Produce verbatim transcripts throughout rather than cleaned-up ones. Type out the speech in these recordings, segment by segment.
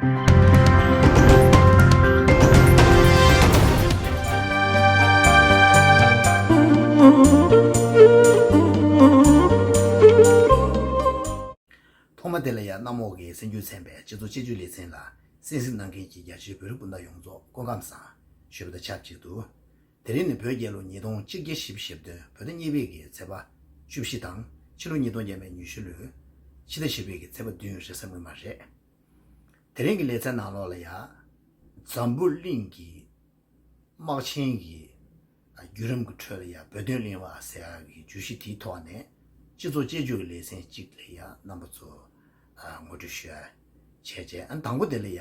ཐོག་མ་དེ་ལ་ཡང་གནམ་འོག་གི་སེམས་རྒྱུད་ཚན་པའི་སྤྱི་ཚོགས་དཔྱད་བརྗོད་ལེ་ཚན་ལ་གསན་གཟིགས་གནང་མཁན་གྱི་རྒྱ་ཆེའི་བོད་རིགས་སྤུན་ཟླ་ཡོངས་རྫོགས་སྐུ་ཁམས་བཟང་ཞུ་བ་དང་ཆབས་ཅིག་ཏུ། དེ་རིང་ནི་བོད་རྒྱལ་ལོ་ཉིས་སྟོང་གཅིག་བརྒྱ་བཞི་བཅུ་ཞེ་བདུན་བོད་ཟླ་གཉིས་པའི་གི་ཚེས་པ་བཅུ་བཞི་དང་ཕྱི་ལོ་ཉིས་སྟོང་བརྒྱ་མེད་ཉི་ཤུ་ལོའི་ཕྱི་ཟླ་བཞི་པའི་གི་ཚེས་པ་བདུན་རེས་གཟའ་སྔོན་མ་རེད། དེ་རིང་གི་ལེ་ཚན་ནང་ལོགས་ལ་ཡ། འཛམ་བུ་གླིང་གི་དམག་ཆེན་གྱི་བརྒྱུད་རིམ་གྱི་ཁྲོད་ལ་ཡ་བོད་དོན་གླེང་བ་ཟེར་ཡ་གི་བརྗོད་གཞི་དེའི་ཐོག་ནས་སྤྱི་ཚོགས་དཔྱད་བརྗོད་ཀྱི་ལེ་ཚན་གཅིག་ལ་ཡ་རྣམ་པ་ཚོ་ངོ་སྤྲོད་ཞུ་ཡ་བྱས་རྗེས། ཨ་དང་པོ་དེ་ལ་ཡ་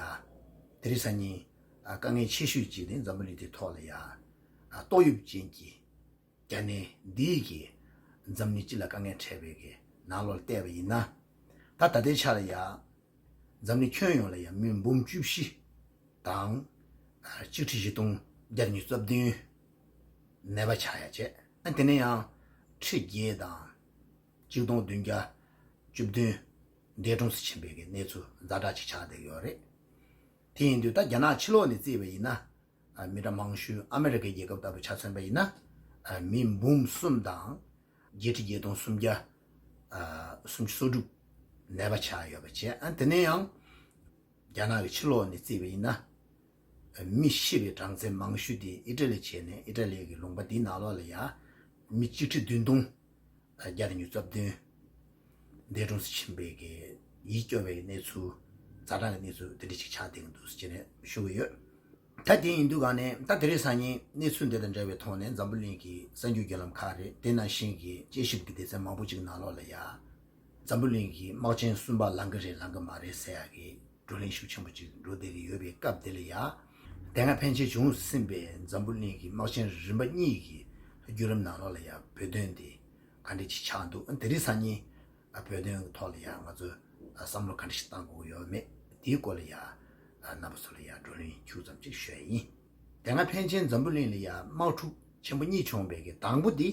དེ་རིང་སང་ཉིན་དཀའ་ངལ་ཆེ་ཤོས་གཅིག་ནི་འཛམ་བུ་གླིང་དེའི་ཐོག་ལ་ཡ་ཏོག་དབྱིབས་ཅན་གྱི་རྒྱ་ནད་འདིས་ཀྱི་འཛམ་གླིང་སྤྱི་ལ་དཀའ་ངལ་འཕྲད་པའི་གི་ནང་ལོགས་ལ་བལྟས་པ་ཡིན་ན། ད་ད་ལྟའི་ཆ་ལ་ཡ་འཛམ་གླིང་ཁྱོན་ཡོངས་ལ་ཡ་མི་འབུམ་བཅུ་བཞི་དང་གཅིག་ཁྲི་བཞི་སྟོང་བརྒྱ་དང་ཉི་ཤུ་རྩ་བདུན་ནད་པ་ཆགས་ཡ་བྱས། ཨ་དེ་ནས་ཡང་ཁྲི་བརྒྱད་དང་གཅིག་སྟོང་བདུན་བརྒྱ་བཅུ་བདུན་འདས་གྲོངས་སུ་ཕྱིན་པའི་གི་གནས་ཚུལ་ཛ་དྲག་ཅིག་ཆགས་བསྡད་ཡོད་རེད། དེ་ཡིན་དུས་ད་རྒྱ་ནག་ཕྱི་ལོགས་ནས་བརྩིས་པ་ཡིན་ན། མི་གྲངས་མང་ཤོས་ཨ་མི་རི་ཀའི་རྒྱལ་ཁབ་ལྟ་བུ་ཆ་མཚོན་པ་ཡིན་ན། མི་འབུམ་གསུམ་དང་བརྒྱད་ཁྲི་བརྒྱད་སྟོང་སུམ་བརྒྱ་སུམ་ཅུ་སོ་དྲུག་ནད་པ་ཆགས་ཡོད་པ་བྱས། ཨ་དེ་ནས་ཡང་རྒྱ་ནག་གི་ཕྱི་ལོགས་ནས་བརྩིས་པ་ཡིན་ན། མི་ཤི་བའི་གྲངས་ཚད་མང་ཤོས་དེ་ཨི་ཊ་ལི་བྱས་ནས་ཨི་ཊ་ལི་གི་ལུང་པ་དེའི་ནང་ལོགས་ལ་ཡ་མི་གཅིག་ཁྲི་བདུན་སྟོང་བརྒྱ་དང་ཉི་ཤུ་རྩ་བདུན་འདས་གྲོངས་སུ་ཕྱིན་པའི་གི་ཡིད་སྐྱོ་བའི་གནས་ཚུལ་ཛ་དྲག་གི་གནས་ཚུལ་དེ་འདྲ་ཅིག་ཆགས་བསྡད་ཀྱི་འདུག་ཟེར་ནས་ཞུ་གི་ཡོད། ད་དེ་ཡིན་དུས་ག་ནས་ད་དེ་རིང་སང་ཉིན་གནས་ཚུལ་འདི་དང་འབྲེལ་བའི་ཐོག་ནས་འཛམ་བུ་གླིང་གི་གསར་འགྱུར་བརྒྱུད་ལམ་ཁག་རེད། དེ་ནང་བཞིན་གྱི་དཔྱད་ཞིབ་ཀྱི་སྡེ་ཚན་མང་པོ་ཅིག་ནང་ལོགས་ལ་ཡ་འཛམ་བུ་གླིང་གི་དམག་ཆེན་གསུམ་པ་ལང་གི་རེད་ལང་གི་མ་རེད་ཟེར་ཡ་གི་བགྲོ་གླེང་ཤུགས་ཆེན་པོ་ཅིག་འགྲོ་བསྡད་ཀྱི་ཡོད་པའི་སྐབས་དེ་ལ་ཡ། དེ་སྔ་ཕན་ཆད་བྱུང་ཟིན་པའི་འཛམ་བུ་གླིང་གི་དམག་ཆེན་རིམ་པ་གཉིས་ཀྱི་བརྒྱུད་རིམ་ནང་ལོགས་ལ་ཡ་བོད་དོན་དེ་ག་འདྲ་ཅིག་ཆགས་འདུག་དེ་རིང་སང་ཉིན་བོད་དོན་གྱི་ཐོག་ལ་ཡ་ང་ཚོས་བསམ་བློ་ག་འདྲ་ཞིག་བཏང་དགོས་ཡོད་མེད་དེའི་སྐོར་ལ་ཡ་རྣམ་པ་ཚོ་ལ་ཡ་བགྲོ་གླེང་ཁྱུག་ཙམ་ཅིག་ཞུ་ཡ་ཡིན། དེ་སྔ་ཕན་ཆད་འཛམ་བུ་གླིང་ལ་ཡ་དམག་འཁྲུག་ཆེན་པོ་གཉིས་བྱུང་བའི་གི་དང་པོ་དེ་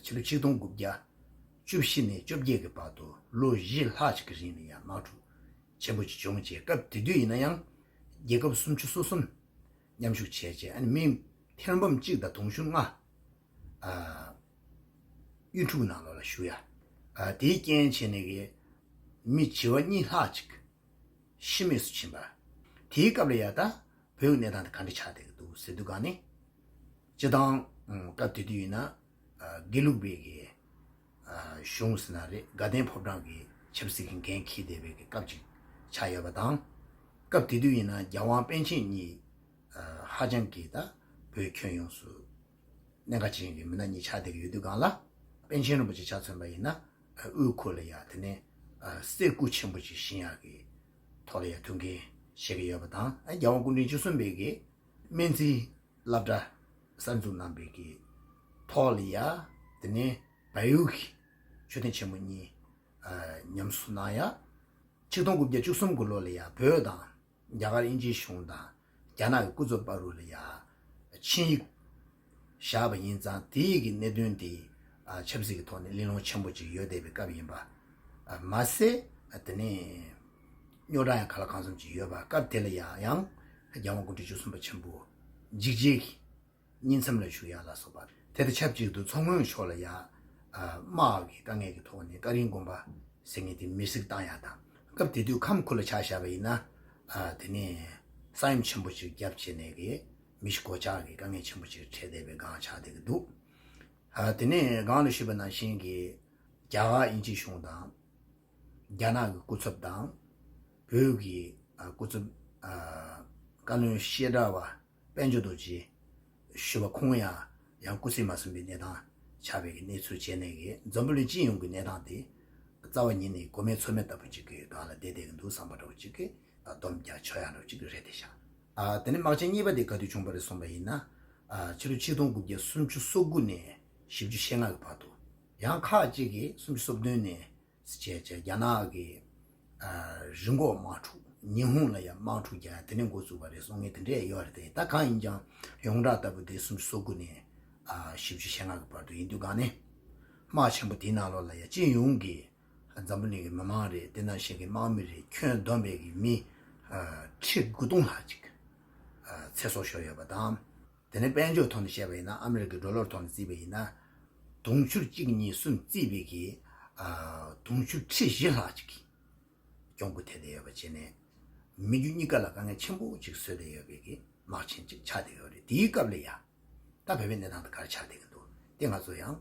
ཕྱི་ལོ་ཆིག་སྟོང་དགུ་བརྒྱ་བཅུ་བཞི་ནས་བཅོ་བརྒྱད་ཀྱི་བར་དུ་ལོ་བཞི་ལྷག་ཅིག་གི་རིང་ལ་ཡ་དམག་འཁྲུག་ཆེན་པོ་ཅིག་བྱུང་རྗེས། སྐབས་དེ་དུས་ཡིན་ན་ཡང་རྒྱལ་ཁབ་སུམ་ཅུ་སོ་གསུམ་མཉམ་ཞུགས་བྱས་རྗེས། ཨ་ནི་མི་ཐེར་འབུམ་གཅིག་དང་དུང་ཕྱུར་ལྔ་ཨ་གཡུལ་འཁྲུག་ནང་ལོགས་ལ་ཞུགས་ཡ། ཨ་དེའི་རྐྱེན་བྱས་ནས་གི་མི་བྱེ་བ་གཉིས་ལྷག་ཅིག་ཤི་རྨས་སུ་ཕྱིན་པ། དེའི་སྐབས་ལ་ཡ་ད་བོད་ཀྱི་གནས་སྟངས་དེ་ག་འདྲ་ཆགས་བསྡད་ཀྱི་འདུག་ཟེར་དུས་ག་ནས། སྤྱི་བཏང་སྐབས་དེ་དུས་ཡིན་ན་དགེ་ལུགས་པའི་གི་གཞུང་ཟེར་ན་རེད། དགའ་ལྡན་ཕོ་བྲང་གི་ཆབ་སྲིད་ཀྱི་འགན་འཁྱེར་བསྡད་པའི་གི་སྐབས་ཅིག་ཆགས་ཡོད་པ་དང་། སྐབས་དེ་དུས་ཡིན་ན་རྒྱལ་དབང་པཎ་ཆེན་གཉིས་ཧ་ཅང་གི་ད་བོད་ཁྱོན་ཡོངས་སུ་གནད་འགག་ཅན་གྱི་མི་སྣ་གཉིས་ཆགས་བསྡད་ཀྱི་ཡོད་དུས་སྒང་ལ། པཎ་ཆེན་རིན་པོ་ཆེ་ཆ་མཚོན་པ་ཡིན་ན་དབུས་ཁུལ་ལ་ཡ་དེ་ནས་གསེར་སྐུ་ཆེན་པོ་ཅིག་བཞེངས་ཡག་གི་ཐོག་ལ་ཡ་ཐུགས་འགན་བཞེས་ཀྱི་ཡོད་པ་དང་། རྒྱལ་དབང་སྐུ་ཕྲེང་བཅུ་གསུམ་པའི་གི་སྨན་རྩིས་སློབ་གྲྭ་གསར་འཛུགས་གནང་པའི་གི་ཐོག་ལ་ཡ། དེ་ནས་བལ་ཡུལ་གྱི་མཆོད་རྟེན་ཆེན་མོ་གཉིས་ཉམས་གསོ་གནང་ཡ། ཆིག་སྟོང་དགུ་བརྒྱ་བཅུ་གསུམ་གྱི་ལོ་ལ་ཡ་བོད་དང་རྒྱ་གར་དབྱིན་ཇིའི་གཞུང་དང་རྒྱ་ནག་གི་སྐུ་ཚབ་བར་དུ་ལ་ཡ་ཆིངས་ཡིག་བཞག་པ་ཡིན་ཙང་། དེ་ཡི་གི་གནད་དོན་དེ་ཆབ་སྲིད་ཀྱི་ཐོག་ནས་གླེང་སློང་ཆེན་པོ་ཅིག་ཡོད་བསྡད་པའི་སྐབས་ཡིན་པ་མ་ཟད། དེ་ནས་རྙོག་དྲ་ཡང་གང་ལ་གང་འཚམ་ཅིག་ཡོད་པ། སྐབས་དེ་ལ་ཡ་ཡང་རྒྱལ་དབང་སྐུ་ཕྲེང་བཅུ་གསུམ་པ་ཆེན་པོ་འཇིགས་བྱེད་ཀྱི་གཉིད་མཚམས་ལ་བཞུགས་ཡ་ལ་སོགས་པ། དེ་དང་ཆབས་ཅིག་ཏུ་མཚོ་སྔོན་ཕྱོགས་ལ་ཡ་དམག་གི་དཀའ་ངལ་གྱི་ཐོག་ནས་ཀ་རིང་དགོན་པ་ཟེར་མཁན་དེ་མེར་སྲེག་བཏང་ཡ་དང་། སྐབས་དེ་དུས་ཁམས་ཁུལ་ལ་ཆ་བཞག་པ་ཡིན་ན། དེ་ནས་ས་ཡོམ་ཆེན་པོ་ཅིག་བརྒྱབ་བྱས་ནས་གི་མི་ཤི་གོད་ཆག་གི་དཀའ་ངལ་ཆེན་པོ་ཅིག་འཕྲད་བསྡད་པའི་སྒང་ཆགས་བསྡད་ཀྱི་འདུག་དེ་ནས་སྒང་ལ་ཞུས་པ་ནང་བཞིན་གྱི་རྒྱ་གར་དབྱིན་ཇིའི་གཞུང་དང་། རྒྱ་ནག་གི་སྐུ་ཚབ་དང་། བོད་ཀྱི་སྐུ་ཚབ་བཀའ་བློན་བཤད་གྲྭ་བ་དཔལ་འབྱོར་རྡོ་རྗེ་ཞུ་བ་ཁོང་ཡང་ཡང་སྐུ་ཚེ་མ་ཟིན་པའི་གནས་སྟངས་ཆགས་པའི་གནས་ཚུལ་བྱས་ནས་གི་འཛམ་བུ་གླིང་སྤྱི་ཡོངས་ཀྱི་གནས་སྟངས་དེ་རྩ་བ་ཉིད་ནས་མགོ་མེད་ཚོད་མེད་ལྟ་བུ་ཅིག་གི་སྒང་ལ་བསྡད་བསྡད་ཀྱི་འདུག་བསམ་པ་འདྲ་བོ་ཅིག་གི་སྡོམ་རྒྱག་ཆོག་ཡ་འདྲ་བོ་ཅིག་རེད་བསྡད་ཤག་དེ་ནས་དམག་ཆེན་གཉིས་པ་དེ་ག་དུས་བྱུང་བ་རེད་གསུངས་པ་ཡིན་ན། ཕྱི་ལོ་ཆིག་སྟོང་དགུ་བརྒྱ་སུམ་ཅུ་སོ་དགུ་ནས་བཞི་བཅུ་ཞེ་ལྔ་གི་བར་དུ། ཡང་ཁག་ཅིག་གིས་སུམ་ཅུ་སོ་བདུན་ནས་བྱས་བྱས་རྒྱ་ནག་གི་རི་འགོག་དམག་འཁྲུག་ཉི་ཧོང་ལ་ཡང་དམག་འཁྲུག་རྒྱག་ཡ་དེ་ནས་འགོ་བཙུགས་པ་རེད་གསུང་མཁན་དེ་འདྲས་ཡོད་རེད་དེ། ད་གང་ཡིན་ཀྱང་ཡོངས་གྲགས་ལྟ་བུ་དེ་སུམ་ཅུ་སོ་དགུ་ནས་བཞི་བཅུ་ཞེ་ལྔ་གི་བར་དུ་ཡིན་དུས་ག་ནས་དམག་ཆེན་པོ་དེའི་ནང་ལོགས་ལ་ཡང་སྤྱི་ཡོངས་ཀྱི་འཛམ་བུ་གླིང་གི་མི་མང་རེད། དེ་ནང་བཞིན་གྱི་དམག་མི་རེད། ཁྱོན་བསྡོམས་པའི་གི་མི་ ཁྲི་དགུ་སྟོང་ལྷག་ཅིག་ཚེ་སྲོག་ཤོར་ཡོད་པ་དང་། དེ་ནས་དཔལ་འབྱོར་ཐོག་ནས་བཤད་པ་ཡིན་ན་ཨ་མི་རི་ཀའི་ཌོ་ལར་ཐོག་ནས་བརྩིས་པ་ཡིན་ན། དུང་ཕྱུར་གཅིག་གཉིས་གསུམ་བརྩིས་པའི་གི་དུང་ཕྱུར་ཁྲི་བཞི་ལྷག་ཅིག་གི་གྱོང་གུན་ཐེབས་བསྡད་ཡོད་པ་བྱས་ནས། མི་རྒྱུ་གཉིས་ཀ་ལ་དཀའ་ངལ་ཆེན་པོ་ཅིག་བཟོས་བསྡད་ཡོད་པའི་གི་དམག་ཆེན་ཅིག་ཆགས་བསྡད་ཡོད་རེད། དེའི་སྐབས་ལ་ཡ། ད་བོད་པའི་གནས་སྟངས་དེ་ག་རེ་ཆགས་བསྡད་ཀྱི་འདུག་དེ་ང་ཚོ་ཡང་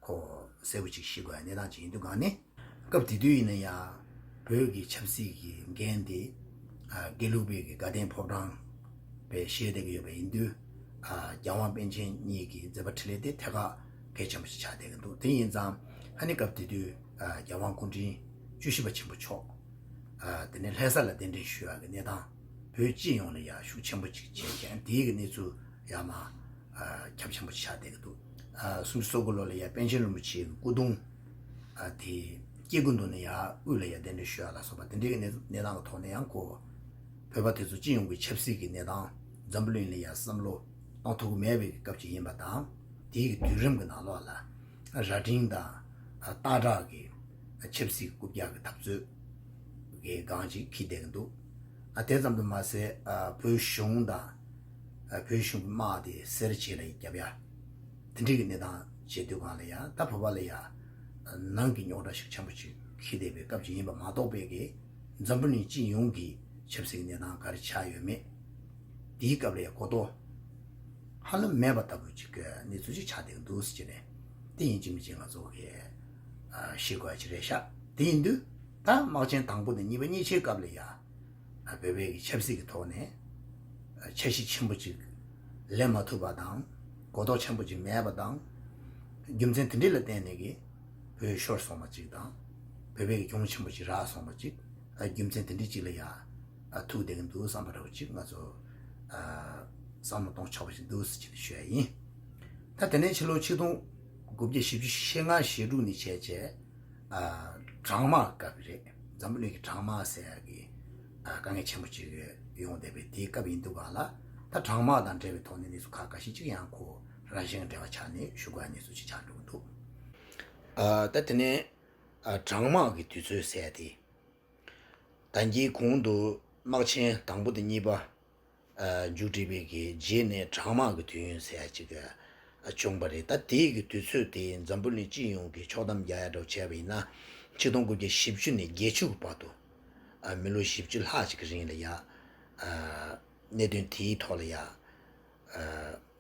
ཁོ་གསལ་པོ་ཅིག་ཤེས་དགོས་ཡ་གནས་སྟངས་ཅིག་ཡིན་དུས་གང་ནས། སྐབས་དེ་དུས་ཡིན་ན་ཡང་བོད་ཀྱི་ཆབ་སྲིད་ཀྱི་འགན་དེ་དགེ་ལུགས་པའི་གི་དགའ་ལྡན་ཕོ་བྲང་པས་བཞེས་བསྡད་ཀྱི་ཡོད་པ་ཡིན་དུས། རྒྱལ་དབང་པཎ་ཆེན་གཉིས་ཀྱི་མཛད་པ་འཕྲིན་ལས་དེ་ཐད་ཀར་གལ་ཆེན་པོ་ཞིག་ཆགས་བསྡད་ཀྱི་འདུག་དེ་ཡིན་ཙང་ཨ་ནི་སྐབས་དེ་དུས་རྒྱལ་དབང་སྐུ་ཕྲེང་བཅུ་བཞི་པ་ཆེན་པོ་མཆོག་དེ་ནས་ལྷ་ས་ལ་གདན་འདྲེན་ཞུ་ཡག་གི་གནས་སྟངས་བོད་སྤྱི་ཡོངས་ལ་ཡང་ཤུགས་ཆེན་པོ་ཅིག་བྱས་ཀྱང་དེའི་གི་གནས་ཚུལ་ཡར་མར་ཁྱབ་ཆེན་པོ་ཆགས་བསྡད་ཀྱི་འདུག་སུམ་ཅུ་སོ་དགུ་ལོ་ལ་ཡང་པཎ་ཆེན་རིན་པོ་ཆེའི་སྐུ་གདུང་དེ་སྐྱེ་རྒུ་མདོ་ནས་ཡར་དབུས་ལ་ཡང་གདན་འདྲེན་ཞུ་ཡག་ལ་སོགས་པ་དེ་འདྲའི་གི་གནས་གནས་སྟངས་ཀྱི་ཐོག་ནས་ཡང་ཁོ་བོད་པ་དེ་ཚོ་སྤྱི་ཡོངས་ཀྱི་ཆབ་སྲིད་ཀྱི་གནས་སྟངས་འཛམ་བུ་གླིང་ལ་ཡང་བསམ་བློ་གཏོང་ཐུབ་ཀྱི་མེད་པའི་སྐབས་ཅིག་ཡིན་པ་དང་། དེའི་གི་དུས་རིམ་གྱི་ནང་ལོགས་ལ་རྭ་སྒྲེང་དང་སྟག་བྲག་གི་ཆབ་སྲིད་རྐུབ་བཀྱག་གི་འཐབ་རྩོད་ཀྱི་སྒང་ཅིག་འཁེལ་བསྡད་ཀྱི་འདུག་ཨ་དེ་ཙམ་དུ་མ་ཟད་ཨ་བོད་གཞུང་དང་ཨ་བོད་གཞུང་གི་དམག་དེ་སེར་བྱེས་ལ་རྒྱབ་ཡ་དེ་འདྲའི་གི་གནས་སྟངས་བྱེད་དུས་སྒང་ལ་ཡང་ད་བོད་པ་ལ་ཡང་ནང་གི་རྙོག་དྲ་ཤུགས་ཆེན་པོ་ཅིག་འཁེལ་བསྡད་པའི་སྐབས་ཅིག་ཡིན་པ་མ་གཏོགས་པའི་གི་འཛམ་བུ་གླིང་སྤྱི་ཡོངས་ཀྱི་ཆབ་སྲིད་ཀྱི་གནས་སྟངས་ག་རེ་ཆགས་ཡོད་མེད། དེའི་སྐབས་ལ་ཡང་གོ་རྟོགས་ཧ་ལམ་མེད་པ་ལྟ་བུ་ཅིག་གི་གནས་ཚུལ་ཅིག་ཆགས་བསྡད་ཀྱི་འདུག་ཟེར་གྱི་རེད། དེ་ཡིན་གཅིག་མིན་གཅིག་ང་ཚོ་གི་ཨ་ཤེས་དགོས་ཡ་ཅིག་རེད་ཤག་དེ་ཡིན་དུས་ད་དམག་ཆེན་དང་པོ་དང་གཉིས་པ་གཉིས་ཆའི་སྐབས་ལ་ཡ་ཨ་བོད་པའི་གི་ཆབ་སྲིད་ཀྱི་ཐོག་ནས་ཨ་འཆར་གཞི་ཆེན་པོ་ཅིག་ལེན་མ་ཐུབ་པ་དང་གོ་རྟོགས་ཆེན་པོ་ཅིག་མེད་པ་དང་། རྒྱུ་མཚན་དེ་འདྲ་ལ་བརྟེན་ནས་གི་བོད་ཤོར་སོང་བ་ཅིག་དང་། བོད་པའི་གི་གྱོང་ཆེན་པོ་ཅིག་རག་སོང་བ་ཅིག་ཨ་རྒྱུ་མཚན་དེ་འདྲ་ཅིག་ལ་ཡ་ཨ་ཐུག་བསྡད་ཀྱི་འདུག་བསམ་པ་འདྲ་བོ་ཅིག་ང་ཚོ་ཨ་བསམ་བློ་གཏོང་ཆོག་པ་ཞིག་འདུག་ཟེར་གྱི་ཞུ་ཡ་ཡིན། ད་དེ་ནས་ཕྱི་ལོ་ཆིག་སྟོང་དགུ་བརྒྱ་བཞི་བཅུ་ཞེ་ལྔ་ཞེ་དྲུག་ནས་བྱས་བྱས་ཨ་གྲང་དམག་སྐབས་རེད། འཛམ་བུ་གླིང་གི་གྲང་དམག་ཟེར་ཡ་གི་ཨ་དཀའ་ངལ་ཆེན་པོ་ཅིག་ཡོང་བསྡད་པའི་དེའི་སྐབས་ཡིན་འདུག་ག་ལ། ད་གྲང་དམག་དང་འབྲེལ་བའི་ཐོག་ནས་གནས་ཚུལ་ཁག་ཁ་ཤས་ཅིག་ཡང་ཁོ་རང་བཞིན་གྱི་འབྲེལ་བ་ཆགས་ནས་ཞུ་དགོས་ཡ་གནས་ཚུལ་ཅིག་ཆགས་འགྲོ་གི་འདུག་ཨ་ད་དེ་ནས་ཨ་གྲང་དམག་གི་དུས་ཚོད་ཟེར་ཡ་དེ། ད་གིན་གོང་དུ་དམག་ཆེན་དང་པོ་དང་གཉིས་པ་ཨ་མཇུག་སྒྲིལ་བའི་གི་རྗེས་ནས་གྲང་དམག་གི་དུས་ཡུན་ཟེར་ཡ་ཅིག་ཨ་བྱུང་བ་རེད། ད་དེའི་གི་དུས་ཚོད་དེ་འཛམ་བུ་གླིང་སྤྱི་ཡོངས་ཀྱི་ཕྱོགས་བསྡོམས་རྒྱག་ཡ་འདྲ་བོ་བྱས་པ་ཡིན་ན། ཆིག་སྟོང་དགུ་བརྒྱ་བཞི་བཅུ་ནས་བརྒྱད་ཅུ་གི་བར་དུ་ཨ་མི་ལོ་བཞི་བཅུ་ལྷག་ཅིག་གི་རིང་ལ་ཡ་ཨ་གནད་དོན་དེའི་ཐོག་ལ་ཡ་ཨ་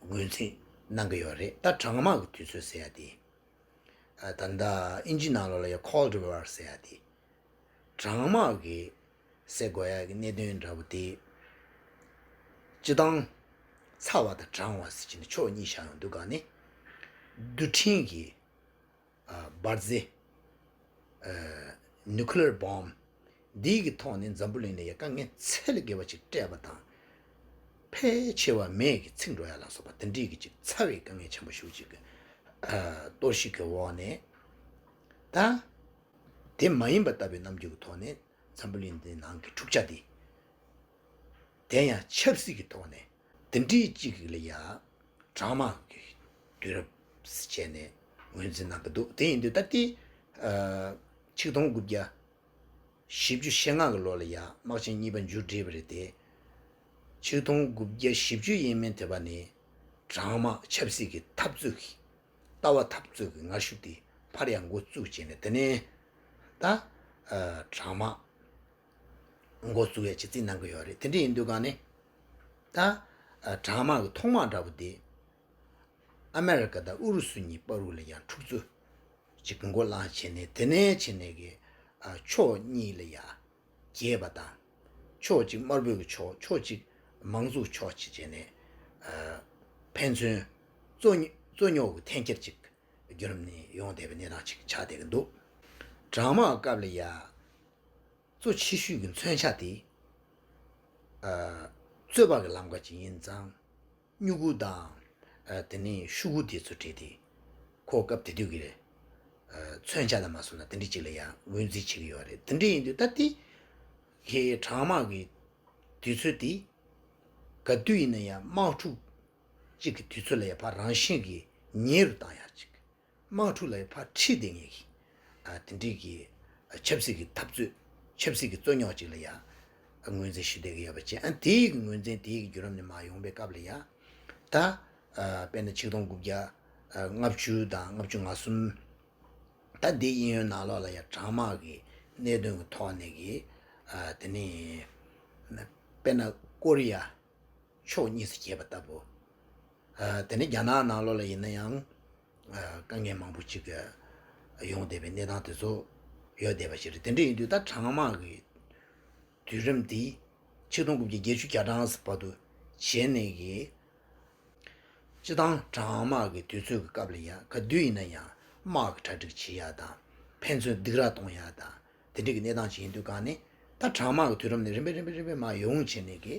ངོས་འཛིན་གནང་གི་ཡོད་རེད། ད་གྲང་དམག་གི་དུས་ཚོད་ཟེར་ཡ་དེ། ཨ་ད་ལྟ་ཨིན་ཇི་ནང་ལོགས་ལ་ཡ་Cold War ཟེར་ཡ་དེ། གྲང་དམག་གི་ཟེར་དགོས་ཡ་གི་གནད་དོན་འདྲ་བོ་དེ། སྤྱི་བཏང་ཚ་བ་དང་གྲང་བ་ཟེར་གྱི་ནི་ཕྱོགས་གཉིས་བཞག་ཡོང་དུས་ག་ནི། རྡུལ་ཕྲན་གྱི་ཨ་འབར་རྫས་ཨ་Nuclear Bomb འདིའི་གི་ཐོག་ནས་འཛམ་བུ་གླིང་ལ་ཡ་དཀའ་ངལ་ཚད་ལས་བརྒལ་བ་ཅིག་སྤྲད་པ་དང་། ཕལ་ཆེ་བ་མེ་གི་ཚིག་འགྲོ་ཡ་ལ་སོགས་པ་དེ་འདྲའི་གི་ཅིག་ཚ་བའི་དཀའ་ངལ་ཆེན་པོ་ཞིག་ཅིག་གི་ཨ་གཏོར་བཤིག་གི་འོག་ནས། ད་དེ་མ་ཡིན་པ་ལྟ་བུའི་རྣམ་འགྱུར་གྱི་ཐོག་ནས་འཛམ་བུ་གླིང་འདིའི་ནང་གི་འཁྲུག་ཆ་དེ་དེ་ཡང་ཆབ་སྲིད་ཀྱི་ཐོག་ནས་དེ་འདྲའི་གཅིག་ལ་ཡ་གྲང་དམག་གི་དུས་རབས་སུ་བྱས་ནས་ངོས་འཛིན་གནང་གི་འདུག་དེ་ཡིན་དུས་ད་ལྟའི་ཨ་ཆིག་སྟོང་དགུ་བརྒྱ་བཞི་བཅུ་ཞེ་ལྔ་གི་ལོ་ལ་ཡ་དམག་ཆེན་གཉིས་པ་མཇུག་སྒྲིལ་བ་རེད་དེ། ཆིག་སྟོང་དགུ་བརྒྱ་བཞི་བཅུ་ཡས་མས་ཐེབས་པ་ནས་གྲང་དམག་ཆབ་སྲིད་ཀྱི་འཐབ་རྩོད་ཀྱི་ལྟ་བ་འཐབ་རྩོད་ཀྱི་ངར་ཤུགས་དེ་ཕར་ཡང་འགོ་བཙུགས་བྱས་ནས་དེ་ནས་ད་ཨ་གྲང་དམག་འགོ་བཙུགས་ཡ་ཅིག་བརྩིས་གནང་གི་ཡོད་རེད། དེ་འདྲ་ཡིན་དུས་ག་ནས་ད་ཨ་གྲང་དམག་གི་ཐོག་མ་འདྲ་བོ་དེ་ཨ་མེ་རི་ཀ་དང་ཨུ་རུ་སུ་གཉིས་བར་དུ་ལ་ཡང་འཁྲུག་རྩོད་ཅིག་འགོ་བླངས་བྱས་ནས་དེ་ནས་བྱས་ནས་ཀྱི་ཨ་ཕྱོགས་གཉིས་ལ་ཡ་གྱེས་པ་དང་། ཕྱོགས་གཅིག་དམར་པོའི་གི་ཕྱོགས། ཕྱོགས་གཅིག་མང་གཙོའི་ཕྱོགས་ཅིག་བྱས་ནས་ཨ་ཕན་ཚུན་རྩོད་རྩོད་རྙོག་གི་འཐེན་འཁྱེར་ཅིག་བརྒྱུད་རིམ་ནས་ཡོང་བསྡད་པའི་གནས་སྟངས་ཅིག་ཆགས་བསྡད་ཀྱི་འདུག་གྲང་དམག་སྐབས་ལ་ཡ་གཙོ་ཆེ་ཤོས་ཀྱི་མཚོན་ཆ་དེ་ཨ་རྩོད་པ་གི་ལམ་ཁ་ཅིག་ཡིན་ཙང་། སྨྱུ་གུ་དང་ཨ་དེ་ནས་ཤུ་གུ་དེ་ཚོ་བྲིས་ཏེ་ཁོ་སྐབས་དེ་དུས་ཀྱི་ཨ་མཚོན་ཆ་དང་མ་སོང་ན་དེ་འདྲ་ཅིག་ལ་ཡང་ངོས་འཛིན་བྱེད་ཀྱི་ཡོད་རེད། དེ་འདྲ་ཡིན་དུས་ད་ལྟའི་གི་གྲང་དམག་གི་དུས་ཚོད་དེ་ག་དུས་ཡིན་ན་ཡང་དམག་འཁྲུག་ཅིག་གི་དུས་ཚོད་ལ་ཡང་ཕར་རང་བཞིན་གྱིས་ཉེ་རུ་བཏང་ཡག་ཅིག་དམག་འཁྲུག་ལ་ཡང་ཕར་ཁྲིད་བསྡད་མཁན་གྱི་ཨ་དེ་འདྲའི་གི་ཨ་ཆབ་སྲིད་ཀྱི་འཐབ་རྩོད། ཆབ་སྲིད་ཀྱི་རྩོད་རྙོག་ཅིག་ལ་ཡང་ ངོས་འཛིན་ཞུ་བསྡད་ཀྱི་ཡོད་པ་བྱས། ཨ་དེའི་གི་ངོས་འཛིན་དེའི་གི་བརྒྱུད་རིམ་ནས་མར་ཡོང་པའི་སྐབས་ལ་ཡ། ད་ཨ་དཔེར་ན་ཆིག་སྟོང་དགུ་བརྒྱ་ཨ་ལྔ་བཅུ་དང་ལྔ་བཅུ་ང་གསུམ། ད་འདི་གཡས་གཡོན་ནང་ལོགས་ལ་ཡ་གྲང་དམག་གི་གནད་དོན་གྱི་ཐོག་ནས་ཀྱི་ཨ་དེ་ནས་དཔེར་ན་ཀོ་རི་ཡ་ཕྱོགས་གཉིས་སུ་གྱེས་པ་ལྟ་བུ། ཨ་དེ་ནས་རྒྱ་ནག་ནང་ལོགས་ལ་ཡིན་ན་ཡང་ཨ་དཀའ་ངལ་མང་པོ་ཅིག་ཡོང་བསྡད་པའི་གནས་སྟངས་དེ་ཚོ་ཡོད་བསྡད་པ་ཞིག་རེད། དེ་འདྲ་ཡིན་དུས་ད་གྲང་དམག་གི་དུས་རིམ་འདི་ཆིག་སྟོང་དགུ་བརྒྱ་བརྒྱད་ཅུ་གྱ་གྲངས་བར་དུ་བྱས་ནས་ཀྱི། སྤྱི་བཏང་གྲང་དམག་གི་དུས་ཚོད་ཀྱི་སྐབས་ལ་ཡང་ག་དུས་ཡིན་ན་ཡང་དམག་གི་གྲ་སྒྲིག་བྱེད་ཡག་དང་ཕན་ཚུན་སྡིགས་ར་གཏོང་ཡག་དང་དེ་འདྲ་གི་གནས་སྟངས་ཅིག་ཡིན་དུས་གང་ནས་ད་གྲང་དམག་གི་དུས་རིམ་ནས་རིམ་པས་རིམ་པས་རིམ་པས་མར་ཡོང་བྱས་ནས་ཀྱི་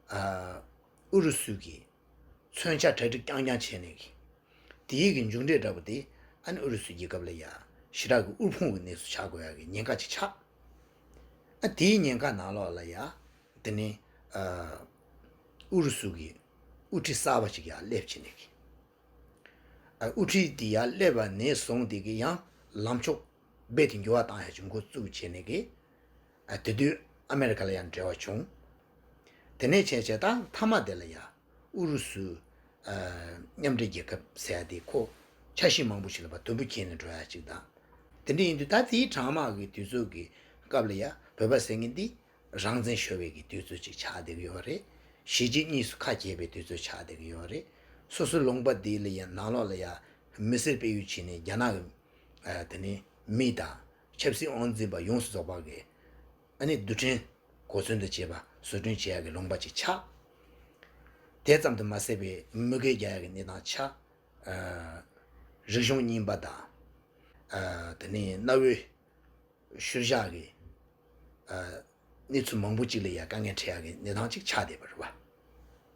ཨ་ཨུ་རུ་སུ་གི་མཚོན་ཆ་གྲ་སྒྲིག་རྐྱང་རྐྱང་བྱས་ནས་ཀྱི་དེའི་གི་མཇུག་འབྲས་འདྲ་པོ་དེ་ཨ་ནི་ཨུ་རུ་སུ་རྒྱལ་ཁབ་ལ་ཡང་ཞེ་དྲག་གི་དབུལ་ཕོངས་ཀྱི་གནས་སུ་ཆགས་དགོས་ཡག་གི་ཉེན་ཁ་ཅིག་ཆགས། ཨ་དེའི་ཉེན་ཁ་ནང་ལོགས་ལ་ཡང་དེ་ནི་ཨ་ཨུ་རུ་སུ་གི་དབུ་ཁྲིད་གསར་པ་ཅིག་ཡར་སླེབས་བྱས་ནས་ཀྱི་ཨ་དབུ་ཁྲིད་དེ་ཡར་སླེབས་པ་ནས་བཟུང་སྟེ་གི་ཡང་ལམ་ཕྱོགས་རྦད་དེ་འགྱུར་བ་བཏང་ཡག་ཅིག་འགོ་བཙུགས་བྱས་ནས་ཀྱི་ཨ་དེ་དུས་ཨ་མེ་རི་ཁ་ལ་ཡང་འབྲེལ་བ་བྱུང་། དེ་ནས་བྱས་བྱས་ད་མཐའ་མ་དེ་ལ་ཡང་ཨུ་རུ་སུ་ཨ་མཉམ་འབྲེལ་རྒྱལ་ཁབ་ཟེར་ཡག་དེ་ཁོ་ཆ་ཤས་མང་པོ་ཞིག་ལ་ཕར་དུམ་བུ་འཁྱེར་ནས་འགྲོ་ཡག་ཅིག་དང་། དེ་འདྲ་ཡིན་དུས་ད་དེའི་གྲང་དམག་གི་དུས་ཚོད་ཀྱི་སྐབས་ལ་ཡང་བོད་པ་ཟེར་མཁན་འདི་རང་བཙན་ཤོར་བའི་གི་དུས་ཚོད་ཅིག་ཆགས་བསྡད་ཀྱི་ཡོད་རེད། གཞིས་བྱེས་གཉིས་སུ་ཁ་གྱེས་པའི་དུས་ཚོད་ཆགས་བསྡད་ཀྱི་ཡོད་རེད། སོ་སོའི་ལུང་པ་འདི་ལ་ཡང་ནང་ལོགས་ལ་ཡང་མི་སེར་སྤེལ་ཡུལ་བྱས་ནས་རྒྱ་ནག་གི་ཨ་དེ་ནས་མི་དང་ཆབ་སྲིད་དབང་འཛིན་པ་ཡོངས་སུ་རྫོགས་པ་གི་ཨ་ནི་རྡུལ་ཕྲན་གོ་མཚོན་དུ་བྱས་པ་བཟོ་སྐྲུན་བྱེད་ཡག་གི་ལུང་པ་ཅིག་ཆགས། དེ་ཙམ་དུ་མ་ཟད་པའི་མུ་གེ་རྒྱག་ཡག་གི་གནས་སྟངས་ཆགས། ཨ་རིག་གཞུང་རྙིང་པ་དང་། ཨ་དེ་ནས་གནའ་བོའི་ཤུལ་བཞག་གི་ཨ་གནས་ཚུལ་མང་པོ་ཅིག་ལ་ཡང་དཀའ་ངལ་འཕྲད་ཡག་གི་གནས་སྟངས་ཅིག་ཆགས་བསྡད་པ་རེད་བ།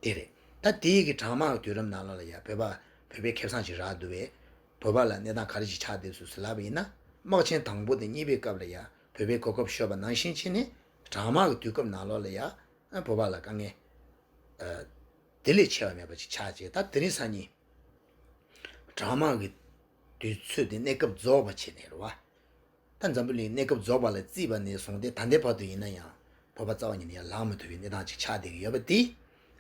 དེ་རེད། ད་དེའི་གི་གྲང་དམག་གི་དུས་རིམ་ནང་ལོགས་ལ་ཡང་བོད་པ་བོད་པའི་ཁེ་བཟང་ཅིག་རག་འདུག་བས། བོད་པ་ལ་གནས་སྟངས་ག་རེ་ཅིག་ཆགས་བསྡད་སོང་ཟེར་ལབ་པ་ཡིན་ན། དམག་ཆེན་དང་པོ་དང་གཉིས་པའི་སྐབས་ལ་ཡང་བོད་པའི་གོ་སྐབས་ཤོར་བ་ནང་བཞིན་བྱས་ནས་གྲང་དམག་གི་དུས་སྐབས་ནང་ལོགས་ལ་ཡང་བོད་པ་ལ་དཀའ་ངལ་ཨ་དེ་ལས་ཆེ་བ་མེད་པ་ཅིག་ཆགས་བྱས། ད་དེ་རིང་སང་ཉིན་གྲང་དམག་གི་དུས་ཚོད་དེ་གནས་སྐབས་རྫོགས་པ་བྱས་ནས་རེད་བ། ད་འཛམ་བུ་གླིང་གནས་སྐབས་རྫོགས་པ་ལ་བརྩིས་པ་ནས་བཟུང་སྟེ་ད་ལྟའི་བར་དུ་ཡིན་ན་ཡང་བོད་པ་རྩ་བ་ཉིད་ནས་ཡར་ལངས་མ་ཐུབ་པའི་གནས་སྟངས་ཅིག་ཆགས་བསྡད་ཀྱི་ཡོད་པ་དེ།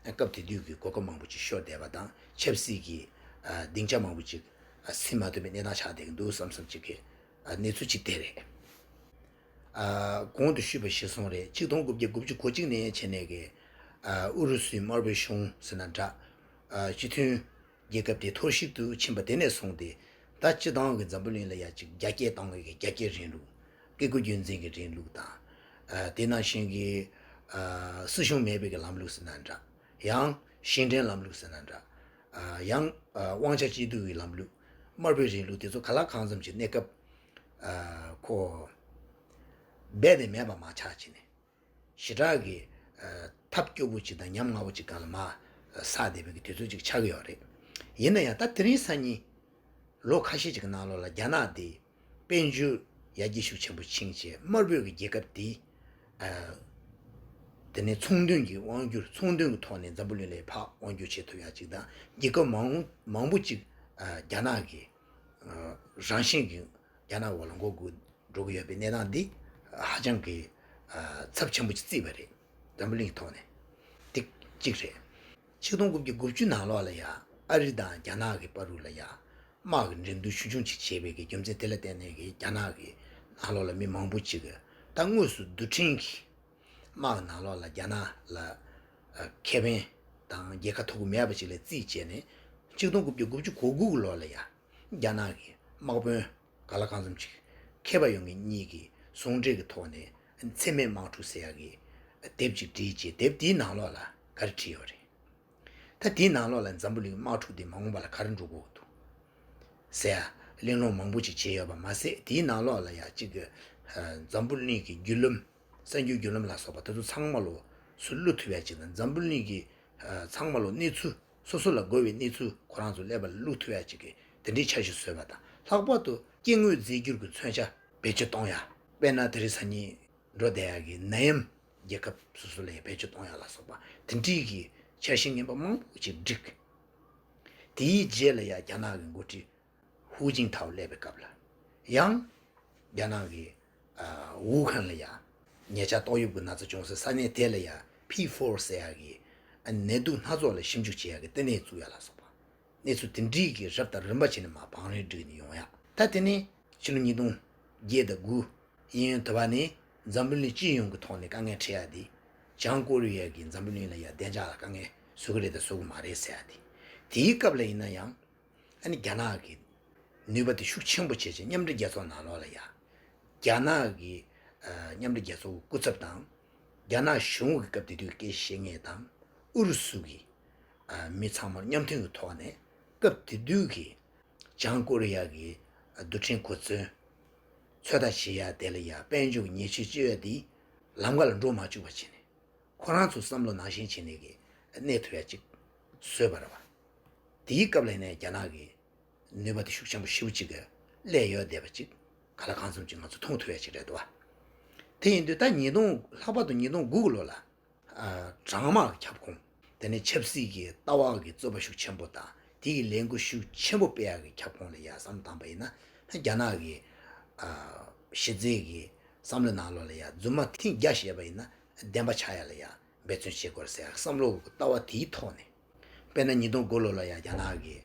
སྐབས་དེ་དུས་ཀྱི་གོ་སྐབས་མང་པོ་ཅིག་ཤོར་བསྡད་པ་དང་ཆབ་སྲིད་ཀྱི་ཨ་སྡིངས་ཆ་མང་པོ་ཅིག་ཨ་ཟིན་མ་ཐུབ་པའི་གནས་སྟངས་ཆགས་བསྡད་ཀྱི་འདུག་བསམ་བསམ་ཅིག་གི་ཨ་གནས་ཚུལ་ཅིག་དེ་རེད། ཨ་གོང་དུ་ཞུས་པ་གཞིར་བཟུང་རེད། ཆིག་སྟོང་དགུ་བརྒྱ་དགུ་བཅུ་གོ་གཅིག་ནས་བྱས་ནས་ཀྱི་ཨ་ཨུ་རུ་སུའི་དམར་པོའི་གཞུང་ཟེར་ན་འདྲ། ཨ་སྤྱི་མཐུན་རྒྱལ་ཁབ་དེ་འཐོར་ཞིག་ཏུ་ཕྱིན་པ་དེ་ནས་བཟུང་སྟེ། ད་སྤྱི་བཏང་གི་འཛམ་བུ་གླིང་ལ་ཡ་གཅིག་རྒྱ་སྐྱེད་བཏང་བའི་རྒྱ་སྐྱེད་རིང་ལུགས། བཀས་བཀོད་རྒྱུད་འཛིན་གྱི་རིང་ལུགས་དང་། ཨ་དེ་ནང་བཞིན་གྱི་ཨ་སྲིད་གཞུང་མེད་པའི་གི་ལམ་ལུགས་ཟེར་ན་འདྲ། ཡང་ཞིང་བྲན་ལམ་ལུགས་ཟེར་ན་འདྲ། ཨ་ཡང་ཨ་དབང་ཆ་གཅིག་སྡུད་ཀྱི་ལམ་ལུགས། དམར་པོའི་རིང་ལུགས་དེ་ཚོ་གང་ལ་གང་འཚམ་གྱི་གནས་སྐབས་ཨ་ཁོ་རྦད་དེ་མེད་པ་མ་ཆགས་བྱས་ནས། ཞེ་དྲག་གི་ཨ་ཐབས་སྐྱོ་པོ་ཅིག་དང་ཉམ་ང་པོ་ཅིག་སྒང་ལ་མར་ཨ་སག་བསྡད་པའི་གི་དུས་ཚོད་ཅིག་ཆགས་ཀྱི་ཡོད་རེད། ཡིན་ན་ཡང་ད་དེ་རིང་སང་ཉིན་ལོ་ཁ་ཤས་ཅིག་གི་ནང་ལོགས་ལ་རྒྱ་ནག་འདི་དཔལ་འབྱོར་ཡར་རྒྱས་ཤུགས་ཆེན་པོ་ཕྱིན་བྱས་དམར་པོའི་གི་རྒྱལ་ཁབ་འདི་ཨ་དེ་ནས་ཚོང་དོན་གྱི་དབང་སྒྱུར། ཚོང་དོན་གྱི་ཐོག་ནས་འཛམ་བུ་གླིང་ལ་ཕར་དབང་སྒྱུར་བྱེད་ཐུབ་ཡག་ཅིག་དང་། རྒྱལ་ཁབ་མང་མང་པོ་ཅིག་ཨ་རྒྱ་ནག་གི་ཨ་རང་བཞིན་གྱི་རྒྱ་ནག་འོག་ལ་མགོ་སྒུར་འགྲོ་གི་ཡོད་པའི་གནས་སྟངས་འདི་ཧ་ཅང་གི་ཨ་ཚབས་ཆེན་པོ་ཅིག་བརྩིས་པ་རེད། འཛམ་བུ་གླིང་གི་ཐོག་ནས་འདི་གཅིག་རེད། ཆིག་སྟོང་དགུ་བརྒྱ་དགུ་བཅུ་ནང་ལོགས་ལ་ཡ་ཨ་རི་དང་རྒྱ་ནག་གི་བར་དུ་ལ་ཡ་དམག་གི་འགྲན་བསྡུར་ཆུང་ཆུང་ཅིག་བྱས་པའི་གི་རྒྱུ་མཚན་དེ་ལ་བརྟེན་ནས་གི་རྒྱ་ནག་གི་ནང་ལོགས་ལ་མི་མང་པོ་ཅིག་གི་ད་དངོས་སུ་རྡུལ་ཕྲན་གྱི་དམག་ནང་ལོགས་ལ་རྒྱ་ནག་ལ་ཨ་ཁེ་ཕན་དང་རྒྱལ་ཁ་ཐོབ་ཀྱི་མེད་པ་ཅིག་ལ་རྩིས་བྱས་ནས། ཆིག་སྟོང་དགུ་བརྒྱ་དགུ་བཅུ་གོ་དགུ་གི་ལོ་ལ་ཡ་རྒྱ་ནག་གི་དམག་དཔོན་ག་ལ་གང་འཚམ་ཅིག་མཁས་པ་ཡོང་མཁན་གཉིས་ཀྱིས་ཟུང་འབྲེལ་གྱི་ཐོག་ནས་འཚེ་མེད་དམག་འཁྲུག་ཟེར་ཡག་གི་དེབ་ཅིག་བྲིས་རྗེས། དེབ་དེའི་ནང་ལོགས་ལ་ག་རེ་བྲིས་ཡོད་རེད། ད་དེའི་ནང་ལོགས་ལ་འཛམ་བུ་གླིང་དམག་འཁྲུག་འདི་མ་འོངས་པ་ལ་ག་རེ་འགྲོ་དགོས་ཀྱི་འདུག་ཟེར་ཡ་གླེང་སློང་མང་པོ་ཅིག་བྱས་ཡོད་པ་མ་ཟད། དེའི་ནང་ལོགས་ལ་ཡ་གཅིག་གི་ཨ་འཛམ་བུ་གླིང་གི་བརྒྱུད་ལམ། གསར་འགྱུར་བརྒྱུད་ལམ་ལ་སོགས་པ་དེ་ཚོ་ཚང་མ་ལོ་སུ་བླུག་ཐུབ་ཡ་ཅིག་དང་། འཛམ་བུ་གླིང་གི་ཨ་ཚང་མ་ལོ་གནས་ཚུལ། སོ་སོ་ལ་དགོས་པའི་གནས་ཚུལ་ཁོ་རང་ཚོ་ཀླད་པ་ལ་བླུག་ཐུབ་ཡ་ཅིག་གི་དེ་འདྲའི་འཆར་གཞི་བཟོས་པ་དང་། ལྷག་པར་དུ་སྐྱེ་དངོས་རྫས་འགྱུར་གྱི་མཚོན་ཆ་བེད་སྤྱོད་གཏོང་ཡ། དཔེར་ན་དེ་རིང་སང་ཉིན་འགྲོ་བསྡད་ཡ་གི་ནད་ཡམས་རྒྱལ་ཁབ་སོ་སོ་ལ་ཡང་བེད་སྤྱོད་གཏོང་ཡ་ལ་སོགས་པ་དེ་འདྲའི་གི་འཆར་གཞི་ངན་པ་མང་པོ་ཅིག་བསྒྲིགས། དེའི་རྗེས་ལ་ཡ་རྒྱ་ནག་གི་འགོ་ཁྲིད་ཧུའུ་ཅིན་ཐའོ་སླེབས་པའི་སྐབས་ལ་ཡང་། རྒྱ་ནག་གི་ཨ་ཝུ་ཧན་ལ་ཡ་ ཉེ་ཆར་ཏོག་དབྱིབས་ཀྱི་ན་ཚ་བྱུང་སའི་ས་གནས་དེ་ལ་ཡ་P four ཟེར་ཡ་གི་ནད་དུག་སྣ་ཚོགས་ལ་ཞིབ་འཇུག་བྱེད་ཡ་གི་ལྟེ་གནས་བཙུགས་ཡ་ལ་སོགས་པ། གནས་ཚུལ་དེ་འདྲའི་གི་རབ་དང་རིམ་པ་བྱས་ནས་མར་བང་རིམ་བསྒྲིགས་ནས་ཡོང་ཡ། ད་དེ་ནས་ཕྱི་ལོ་ཉིས་སྟོང་བརྒྱད་དང་དགུ་གཡས་གཡོན་དུ་བ་ནས་འཛམ་བུ་གླིང་སྤྱི་ཡོངས་ཀྱི་ཐོག་ནས་དཀའ་ངལ་འཕྲད་ཡ་དེ། བྱང་ཀོ་རི་ཡ་གིས་འཛམ་བུ་གླིང་ལ་ཡ་བདེ་འཇགས་ལ་དཀའ་ངལ་བཟོ་གི་རེད་དང་བཟོ་གི་མ་རེད་ཟེར་ཡ་དེ། དེའི་སྐབས་ལ་ཡིན་ན་ཡང་། ཨ་ནི་རྒྱ་ནག་གི་ནུས་པ་དེ་ཤུགས་ཆེན་པོ་བྱས་བྱས་མཉམ་འབྲེལ་རྒྱལ་ཚོགས་ནང་ལོགས་ལ་ཡ། རྒྱ་ནག་གི་ཨ་མཉམ་འབྲེལ་རྒྱལ་ཚོགས་སྐུ་ཚབ་དང་། རྒྱ་ནག་གཞུང་གི་སྐབས་དེ་དུས་སྐད་ཆ་བཤད་མཁན་དང་ཨུ་རུ་སུ་གི་ཨ་མི་ཚང་མར་མཉམ་མཐུན་གྱི་ཐོག་ནས་སྐབས་དེ་དུས་ཀྱི་བྱང་ཀོ་རི་ཡ་གི་ཨ་རྡུལ་ཕྲན་གོ་མཚོན་ཚོད་ལྟ་བྱེད་ཡ་དེ་ལ་ཡ་དཔལ་འབྱོར་གྱི་ཉེས་ཆད་གཅོད་ཡ་དེ་ལམ་ཁ་ལ་འགྲོ་མ་བཅུག་པ་བྱས་ནས། ཁོ་རང་ཚོ་བསམ་བློ་ནང་བཞིན་བྱས་ནས་གི་གནས་ཐུབ་ཡ་ཅིག་བཟོས་པ་རེད་བ། དེའི་སྐབས་ལ་ནས་རྒྱ་ནག་གི་ནུས་པ་དེ་ཤུགས་ཆེན་པོ་ཞེ་པོ་ཅིག་གི་སླེབས་ཡོད་བསྡད་པ་ཅིག་ག་ལ་གང་འཚམ་ཅིག་ང་ཚོ་མཐོང་ཐུབ་ཡ་ཅིག་རེད་འདུག་བ། དེ་ཡིན་དུས་ད་ཉིས་སྟོང་ལྷག་པར་དུ་ཉིས་སྟོང་དགུ་གི་ལོ་ལ་ཨ་གྲང་དམག་གི་ཁྱབ་ཁོངས། དེ་ནས་ཆབ་སྲིད་ཀྱི་ལྟ་བ་གི་རྩོད་པ་ཤུགས་ཆེན་པོ་དང་དེ་གི་ལས་འགུལ་ཤུགས་ཆེན་པོ་སྤེལ་ཡ་གི་ཁྱབ་ཁོངས་ལ་ཡ་བསམ་བློ་བཏང་པ་ཡིན་ན། རྒྱ་ནག་གི་ཨ་གཞི་རྩའི་གི་བསམ་བློའི་ནང་ལོགས་ལ་ཡ་རྫུན་མ་ཐེངས་བརྒྱ་བཤད་པ་ཡིན་ན་བདེན་པ་ཆགས་ཡ་ལ་ཡ་འབད་བརྩོན་བྱེད་དགོས་ཟེར་ཡ་བསམ་བློ་གི་ལྟ་བ་དེའི་ཐོག་ནས། དཔེར་ན་ཉིས་སྟོང་དགུ་ལོ་ལ་ཡ་རྒྱ་ནག་གི་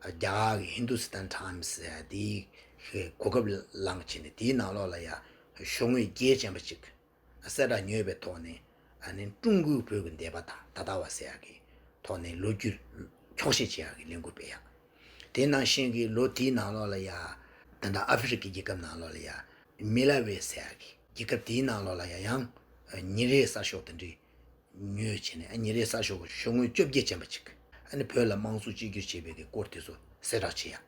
ཨ་རྒྱ་གར་གི་Hindustan Times་ཟེར་ཡ་དེའི་གོ་སྐབས་བླངས་བྱས་ནས་དེའི་ནང་ལོགས་ལ་ཡ་ཤོག་ངོས་བརྒྱད་ཅན་པ་ཅིག་གསལ་བསྒྲགས་ཉོས་པའི་ཐོག་ནས་ཨ་ནི་ཀྲུང་གོའི་བོད་ཀྱི་འདས་པ་དང་ད་ལྟ་བ་ཟེར་ཡག་གི་ཐོག་ནས་ལོ་རྒྱུས་འཁྱོག་བཤད་བྱེད་ཡག་གི་ལས་འགུལ་སྤེལ་ཡག་དེ་ནང་བཞིན་གྱི་ལོ་དེའི་ནང་ལོགས་ལ་ཡ། ད་ལྟ་ཨ་ཧྥེ་རི་ཁའི་རྒྱལ་ཁབ་ནང་ལོགས་ལ་ཡ། མི་ལ་ཝེ་ཟེར་ཡག་གི་རྒྱལ་ཁབ་དེའི་ནང་ལོགས་ལ་ཡ་ཡང་ཉིན་རེའི་གསར་ཤོག་དེ་འདྲའི་ཉོས་བྱས་ནས་ཉིན་རེའི་གསར་ཤོག་ཤོག་ངོས་བཅོ་བརྒྱད་ཅན་པ་ཅིག་ཨ་ནི་བོད་ལ་དམངས་གཙོ་གཅིག་གྱུར་བྱེད་པའི་གི་སྐོར་དེ་ཚོ་གསལ་བསྒྲགས་བྱེད་ཡག་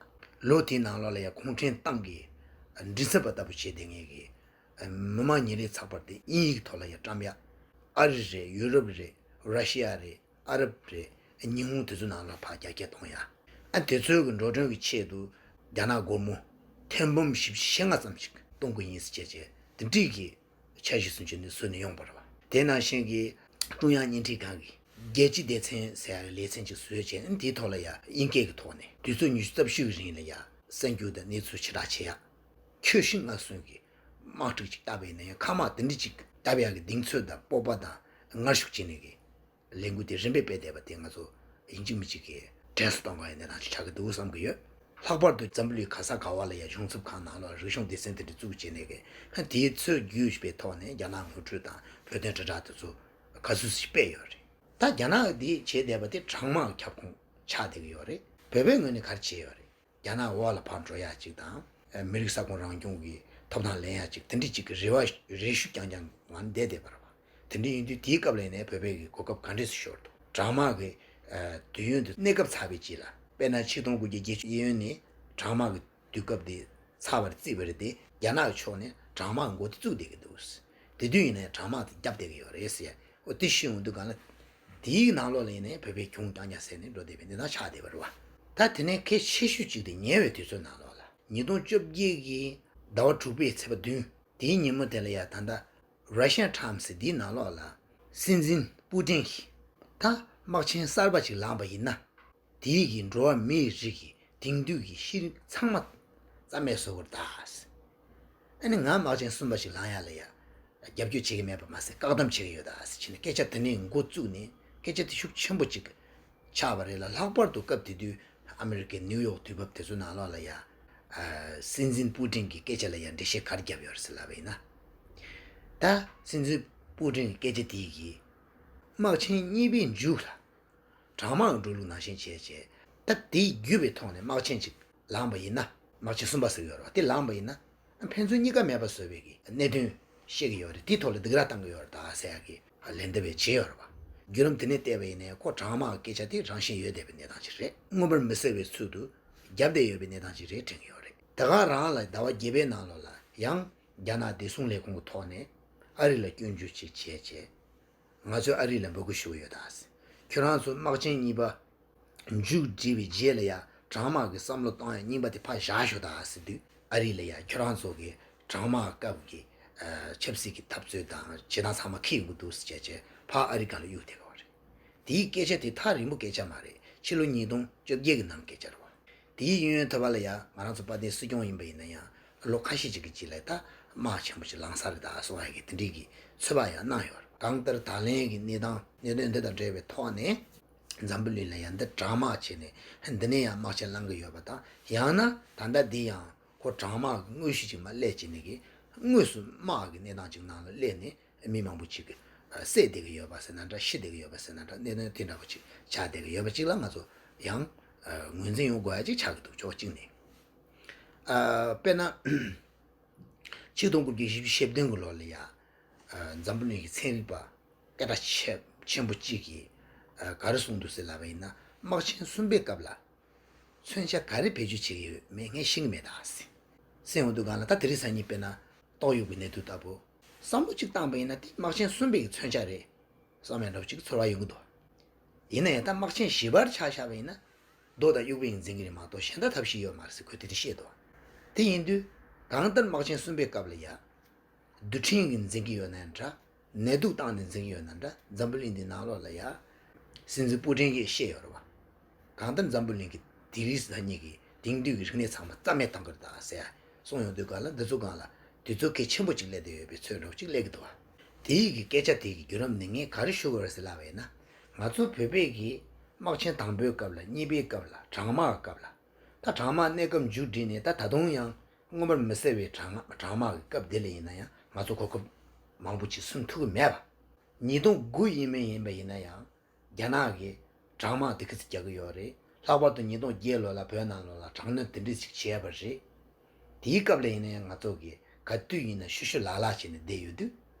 ལོ་དེའི་ནང་ལོགས་ལ་ཡ་གུང་ཁྲན་ཏང་གི་མགྲིན་ཚབ་པ་ལྟ་བུ་བྱེད་བསྡད་མཁན་གྱི། མི་མང་ཉིན་རེའི་ཚགས་པར་དེ་དབྱིན་ཡིག་ཐོག་ལ་ཡང་བཀྲམ་ཡ། ཨ་རི་རེད། ཡུ་རོབ་རེད། ར་ཤི་ཡ་རེད། ཨ་རབ་རེད། ཉི་ཧོང་དེ་ཚོ་ནང་ལ་ཕར་རྒྱ་སྐྱེད་གཏོང་ཡ། ཨ་དེ་ཚོའི་གི་འགྲོ་གྲོན་གྱི་ཆེད་དུ་རྒྱ་ནག་སྒོར་མོ་ཐེར་འབུམ་བཞི་བཅུ་ཞེ་ལྔ་ཙམ་ཞིག་གཏོང་གི་ཡིན་ཟེར་བྱས་བྱས་དེ་འདྲས་ཀྱི་འཆར་གཞི་བཟོ་བྱས་ནས་བཟོས་ནས་ཡོང་བ་རེད་བ། དེ་ནང་བཞིན་གྱི་ཀྲུང་དབྱང་བརྙན་འཕྲིན་ཁང་གི་རྒྱལ་སྤྱིའི་སྡེ་ཚན་ཟེར་ཡ་གི་ལེ་ཚན་ཅིག་བཟོས་བྱས་ཨ་དེའི་ཐོག་ལ་ཡ་དབྱིན་སྐད་ཀྱི་ཐོག་ནས་དུས་ཚོད་ཉི་ཤུ་རྩ་བཞི་གི་རིང་ལ་ཡ་གསར་འགྱུར་དང་གནས་ཚུལ་ཕྱིར་བསྒྲགས་བྱེད་ཡ། ཁྱོད་ཤི་ང་གསོན་གྱི་དམག་འཁྲུག་ཅིག་བཏབ་པ་ཡིན་ན་ཡང་མཁའ་དམག་དེ་འདྲ་ཅིག་བཏབ་ཡག་གི་གདེང་ཚོད་དང་སྤོབས་པ་དང་ངར་ཤུགས་བྱས་ནས་གི་ལས་འགུལ་དེ་རིམ་པས་སྤེལ་བསྡད་པ་དེ་ང་ཚོ་ཡིན་གཅིག་མིན་གཅིག་གི་གྲས་སུ་གཏོང་དགོས་ཡ་གནས་སྟངས་ཅིག་ཆགས་ཀྱི་འདུག་བསམ་གྱི་ཡོད། ལྷག་པར་དུ་འཛམ་བུ་གླིང་ག་ས་ག་བ་ལ་ཡ་གཞུང་ཚབ་ཁང་ནང་ལ་རིག་གཞུང་སྡེ་ཚན་དེ་འདྲ་བཙུགས་བྱས་ནས་གི་ཧ་དེའི་ཚོད་བརྒྱུད་པའི་ཐོག་ནས་རྒྱ་ནག་ངོ་སྤྲོད་དང་བོད་དོན་དྲིལ་བསྒྲགས་དེ་ཚོ་ག་ཚོད་ཅིག་སྤེལ་ཡོད་རེད། ད་རྒྱ་ནག་འདི་བྱས་བསྡད་པ་དེ་གྲང་དམག་གི་ཁྱབ་ཁོངས་ཆགས་བསྡད་ཀྱི་ཡོད་རེད། བོད་པའི་ངོས་ནས་ག་རེ་བྱས་ཡོད་རེད། རྒྱ་ནག་འོག་ལ་ཕར་འགྲོ་ཡག་ཅིག་དང་། མི་རིགས་ས་ཁོངས་རང་སྐྱོང་གི་ཐོབ་ཐང་ལེན་ཡག་ཅིག་དེ་འདྲ་ཅིག་གི་རེ་བ་རེ་ཞུ་རྐྱང་རྐྱང་ངང་བསྡད་བསྡད་པ་རེད་བ། དེ་འདྲ་ཡིན་དུས་དེའི་སྐབས་ལ་ཡིན་ནའི་བོད་པའི་གི་གོ་སྐབས་ག་འདྲས་སུ་ཤོར་འདུག་གྲང་དམག་གི་དུས་ཡུན་དུ་གནས་སྐབས་ཚར་བའི་རྗེས་ལ་དཔེར་ན་ཆིག་སྟོང་དགུ་བརྒྱ་བརྒྱད་ཅུ་གཡས་གཡོན་ནས་གྲང་དམག་གི་དུས་སྐབས་དེ་ཚར་བར་བརྩིས་པ་རེད་དེ་རྒྱ་ནག་ཕྱོགས་ནས་གྲང་དམག་འགོ་དེ་བཙུགས་བསྡད་ཀྱི་འདུག་དེ་དུས་ཡིན་ནའི་གྲང་དམག་དེ་བརྒྱབ་བསྡད་ཀྱི་ཡོད་རེད་ཟེར། འོ་དེ་ཤེས་ཡོང་དུས་གང་ལ། དེའི་ནང་ལོགས་ལ་ཡིན་ནའི་བོད་པའི་གྱོང་རྐྱང་རྐྱང་ཟེར་ནས་འགྲོ་བསྡད་པའི་གནས་སྟངས་ཆགས་བསྡད་པ་རེད་བ། ད་དེ་ནས་གལ་ཆེ་ཤོས་གཅིག་དེ་ཉེ་བའི་དུས་ཚོད་ནང་ལོགས་ལ་ཉིས་སྟོང་བཅོ་བརྒྱད་ཀྱི་ཟླ་བ་དྲུག་པའི་ཚེས་པ་བདུན་དེའི་ཉིན་མོ་དེ་ལ་ཡ་ད་ལྟ་Russian Times་འདིའི་ནང་ལོགས་ལ་སྲིད་འཛིན་པུ་ཏིན་གྱིས་ད་དམག་ཆེན་གསར་པ་ཅིག་ལངས་པ་ཡིན་ན། དེའི་གི་འགྲོ་བ་མིའི་རིགས་ཀྱི་དེང་དུས་ཀྱི་ཤེས་རིག་ཚང་མ་རྩ་མེད་བཟོ་དགོས་རེད་ད། ཨ་ནི་ང་དམག་ཆེན་གསུམ་པ་ཞིག་ལངས་ཡ་ལ་ཡ། རྒྱབ་སྐྱོར་བྱེད་ཀྱི་མེད་པ་མ་ཟད་བཀག་སྡོམ་བྱེད་ཀྱི་ཡོད་ད་ཟེར་བྱས་ནས་སྐད་ཆ་དེ་ནས་འགོ་བཙུགས་ནས་སྐད་ཆ་དེ་ཤུགས་ཆེན་པོ་ཅིག་ཆགས་པ་རེད་ལ། ལྷག་པར་དུ་སྐབས་དེ་དུས་ཨ་མི་རི་ཀའི་ནིའུ་ཡོག་དུས་བབ་དེ་ཚོ་ནང་ལོགས་ལ་ཡ། ཨ་སྲིད་འཛིན་པུ་ཏིན་གྱི་སྐད་ཆ་ལ་ཡ་འགྲེལ་བཤད་ག་རེ་བརྒྱབ་ཡོད་རེད་ཟེར་ལབ་པ་ཡིན་ན། ད་སྲིད་འཛིན་པུ་ཏིན་གྱི་སྐད་ཆ་དེ་གིས་དམག་ཆེན་གཉིས་པའི་མཇུག་ལ། གྲང་དམག་གི་འགྲོ་ལུགས་ནང་བཞིན་བྱས་བྱས། ད་དེའི་བརྒྱུད་པའི་ཐོག་ནས་དམག་ཆེན་གཅིག་ལངས་པ་ཡིན་ན། དམག་ཆེན་གསུམ་པ་ཟེར་གྱི་ཡོད་རེད་བ། དེ་ལངས་པ་ཡིན་ན། ཕན་ཚུན་གཉིས་ཀ་མེད་པ་བཟོ་བའི་གི་གནད་དོན་བཤད་ཀྱི་ཡོད་རེད། དེའི་ཐོག་ལ་སྡིགས་ར་བཏང་གི་ཡོད་རེད་ད་ཟེར་ཡ་གི་ལན་འདེབས་བྱས་ཡོད་རེད་བ། བརྒྱུད་རིམ་དེ་ནས་བལྟས་པ་ཡིན་ནའི་ཁོ་གྲང་དམག་གི་སྐད་ཆ་དེ་རང་བཞིན་ཡོད་བསྡད་པའི་གནས་སྟངས་ཅིག་རེད། མངོན་པར་མི་གསལ་བའི་ཚུལ་དུ་རྒྱབ་བསྡད་ཡོད་པའི་གནས་སྟངས་ཅིག་རེད་དྲན་གྱི་ཡོད་རེད། ད་ག་རང་ལ་ཟླ་བ་བརྒྱད་པའི་ནང་ལོགས་ལ་ཡང་རྒྱ་ནག་བདེ་སྲུང་ལས་ཁུངས་ཀྱི་ཐོག་ནས་ཨ་རི་ལ་སྐྱོན་བརྗོད་ཅིག་བྱས་བྱས། ང་ཚོས་ཨ་རི་ལ་འབོད་སྐུལ་ཞུ་གི་ཡོད་ད་ཟེར། ཁྱོད་རང་ཚོ་དམག་ཆེན་གཉིས་པ་མཇུག་བསྒྲིལ་བའི་རྗེས་ལ་ཡ་གྲང་དམག་གི་བསམ་བློ་གཏོང་ཡ་རྙིང་པ་དེ་ཕར་བཞག་ཤོག་ད་ཟེར་དུས་ཨ་རི་ལ་ཡ་ཁྱོད་རང་ཚོ་གི་གྲང་དམག་སྐབས་ཀྱི་ཨ་ཆབ་སྲིད་ཀྱི་འཐབ་རྩོད་དང་བྱེད་སྟངས་ཚང་མ་འཁེལ་ཡོང་གི་འདུག་ཟེར་བྱས་བྱས་ཕར་ཨ་རི་སྒང་ལ་གཡུག་བསྡད་ཀྱི་ཡོད་རེད། དེའི་སྐད་ཆ་དེ་ཐག་རིང་པོ་སྐད་ཆ་མ་རེད། ཕྱི་ལོ་ཉིས་སྟོང་བཅོ་བརྒྱད་ཀྱི་ནང་སྐད་ཆ་རེད་བ། དེའི་གཡས་གཡོན་ཐོག་ལ་ཡ་ང་རང་ཚོ་དཔལ་ལྡན་སྲིད་སྐྱོང་ཡིན་པ་ཡིན་ན་ཡང་ལོ་ཁ་ཤས་ཅིག་གི་རྗེས་ལ་ད་དམག་ཆེན་པོ་ཞིག་ལངས་ས་རེད་ད་གསུང་ཡ་གི་དེ་འདྲའི་གི་ ཚོད་དཔག་ཡང་གནང་ཡོད་རེད། གང་ལྟར་ད་ལན་གྱི་གནས་སྟངས་གནད་དོན་འདི་དང་འབྲེལ་བའི་ཐོག་ནས་འཛམ་བུ་གླིང་ལ་ཡང་འདི་གྲངས་མང་བྱས་ནས་འདི་ནས་ཡང་དམག་ཆེན་བསླང་གི་ཡོད་པ་དང་། ཡང་ན་ད་ལྟ་འདི་ཡང་ཁོ་གྲངས་མང་གི་དངོས་གཞི་ཅིག་མར་སླེབས་བྱས་ནས་ཀྱི་དངོས་སུ་དམག་གི་གནས་སྟངས་ཅིག་ནང་ལ་སླེབས་ནས་མི་མང་པོ་ཅིག་གི་བསད་བསྡད་ཀྱི་ཡོད་པ་ཟེར་ན་འདྲ། ཤི་བསྡད་ཀྱི་ཡོད་པ་ཟེར་ན་འདྲ། གནད་དོན་དེ་འདྲ་པོ་ཅིག་ཆགས་བསྡད་ཀྱི་ཡོད་པ་ཅིག་ལ་ང་ཚོ་ཡང་ངོས་འཛིན་ཡོང་དགོས་ཡ་ཅིག་ཆགས་ཀྱི་འདུག་ཕྱོགས་གཅིག་ནས། ཨ། དཔེར་ན། ཆིག་སྟོང་དགུ་བརྒྱ་བཞི་བཅུ་ཞེ་བདུན་གྱི་ལོ་ལ་ཡ། ཨ། འཛམ་བུ་གླིང་གི་ཚན་རིག་པ་སྐད་གྲགས་ཆེ་ཆེན་པོ་གཅིག་གིས། ཨ། ག་རེ་གསུངས་འདུག་ཟེར་ལབ་པ་ཡིན་ན། དམག་ཆེན་གསུམ་པའི་སྐབས་ལ་མཚོན་ཆ་ག་རེ་བེད་སྤྱོད་བྱེད་ཀྱི་ཡོད་མེད་ངས་ཤེས་ཀྱི་མེད་ད་ཟེར། ཟེར་ཡོང་དུས་སྒང་ལ་ད་དེ་རིང་སང་ཉིན་དཔེར་ན་ཏོག་དབྱིབས་ཀྱི་ནད་དུག་ལྟ་བུ་བསམ་བློ་གཅིག་བཏང་པ་ཡིན་ན་དེ་དམག་ཆེན་གསུམ་པའི་གི་མཚོན་ཆ་རེད་བསམ་ཡ་འདྲ་པོ་ཅིག་ཚོར་བ་ཡོང་གི་འདུག་ཡིན་ན་ཡང་ད་དམག་ཆེན་བཞི་པར་ཆ་བཞག་པ་ཡིན་ན། རྡོ་དང་དབྱུག་པས་འཛིང་གི་རེད་མ་གཏོགས་གཞན་དག་ཐབས་ཤེས་ཡོད་མ་རེད་ཟེར་ཁོས་དེ་འདྲ་བཤད་འདུག་དེ་ཡིན་དུས་གང་ལྟར་དམག་ཆེན་གསུམ་པའི་སྐབས་ལ་ཡ། རྡུལ་ཕྲན་གྱིས་འཛིང་གི་ཡོད་ན་འདྲ། ནད་དུག་བཏང་ནས་འཛིང་གི་ཡོད་ན་འདྲ། འཛམ་བུ་གླིང་འདིའི་ནང་ལོགས་ལ་ཡ། སྲིད་འཛིན་པུ་ཏིན་གྱིས་བཤད་ཡོད་རེད་བ། གང་ལྟར་འཛམ་བུ་གླིང་གི་དེང་རིང་སང་ཉིན་གྱི་དེང་དུས་ཀྱི་རིག་གནས་ཚང་མ་རྩ་མེད་གཏོང་གི་རེད་ད་ཟེར་གསུངས་ཡོང་དུས་སྒང་ལ་འདི་ཚོ་སྒང་ལ་དུས་ཚོད་གལ་ཆེན་པོ་ཅིག་སླེབས་བསྡད་ཡོད་པའི་ཚོད་འདྲ་པོ་ཅིག་སླེབས་ཀྱི་འདུག་བ། དེའི་གི་སྐད་ཆ་དེ་གི་བརྒྱུད་རིམ་ནས་ངས་ག་རེ་ཞུ་དགོས་རེད་ཟེར་ལབ་པ་ཡིན་ན། ང་ཚོ་བོད་པའི་གི་དམག་ཆེན་དང་པོའི་སྐབས་ལ་གཉིས་པའི་སྐབས་ལ་གྲང་དམག་གི་སྐབས་ལ། ད་གྲང་དམག་གནས་སྐབས་མཇུག་བསྒྲིལ་ནས་ད་ད་དུང་ཡང་མངོན་པར་མི་གསལ་བའི་གྲང་དམག་གྲང་དམག་གི་སྐབས་འདི་ལ་ཡིན་ན་ཡང་ང་ཚོ་གོ་སྐབས་མང་པོ་ཅིག་ཟིན་ཐུབ་ཀྱི་མེད་པ། ཉིས་སྟོང་དགུ་ཡིན་མིན་ཡིན་པ་ཡིན་ན་ཡང་རྒྱ་ནག་གིས་གྲང་དམག་དེ་ག་ཚོད་རྒྱག་གི་ཡོད་རེད། ལྷག་པར་དུ་ཉིས་སྟོང་བརྒྱད་ལོ་ལ་བོད་ནང་ལོགས་ལ་གྲང་གནོན་དེ་འདྲ་ཞིག་བྱས་པ་རེད། དེའི་སྐབས་ལ་ཡིན་ན་ཡང་ང་ཚོ་གིས་ག་དུས་ཡིན་ན་ཤུ་ཤུ་ལག་ལག་བྱས་ནས་བསྡད་ཡོད་དུས།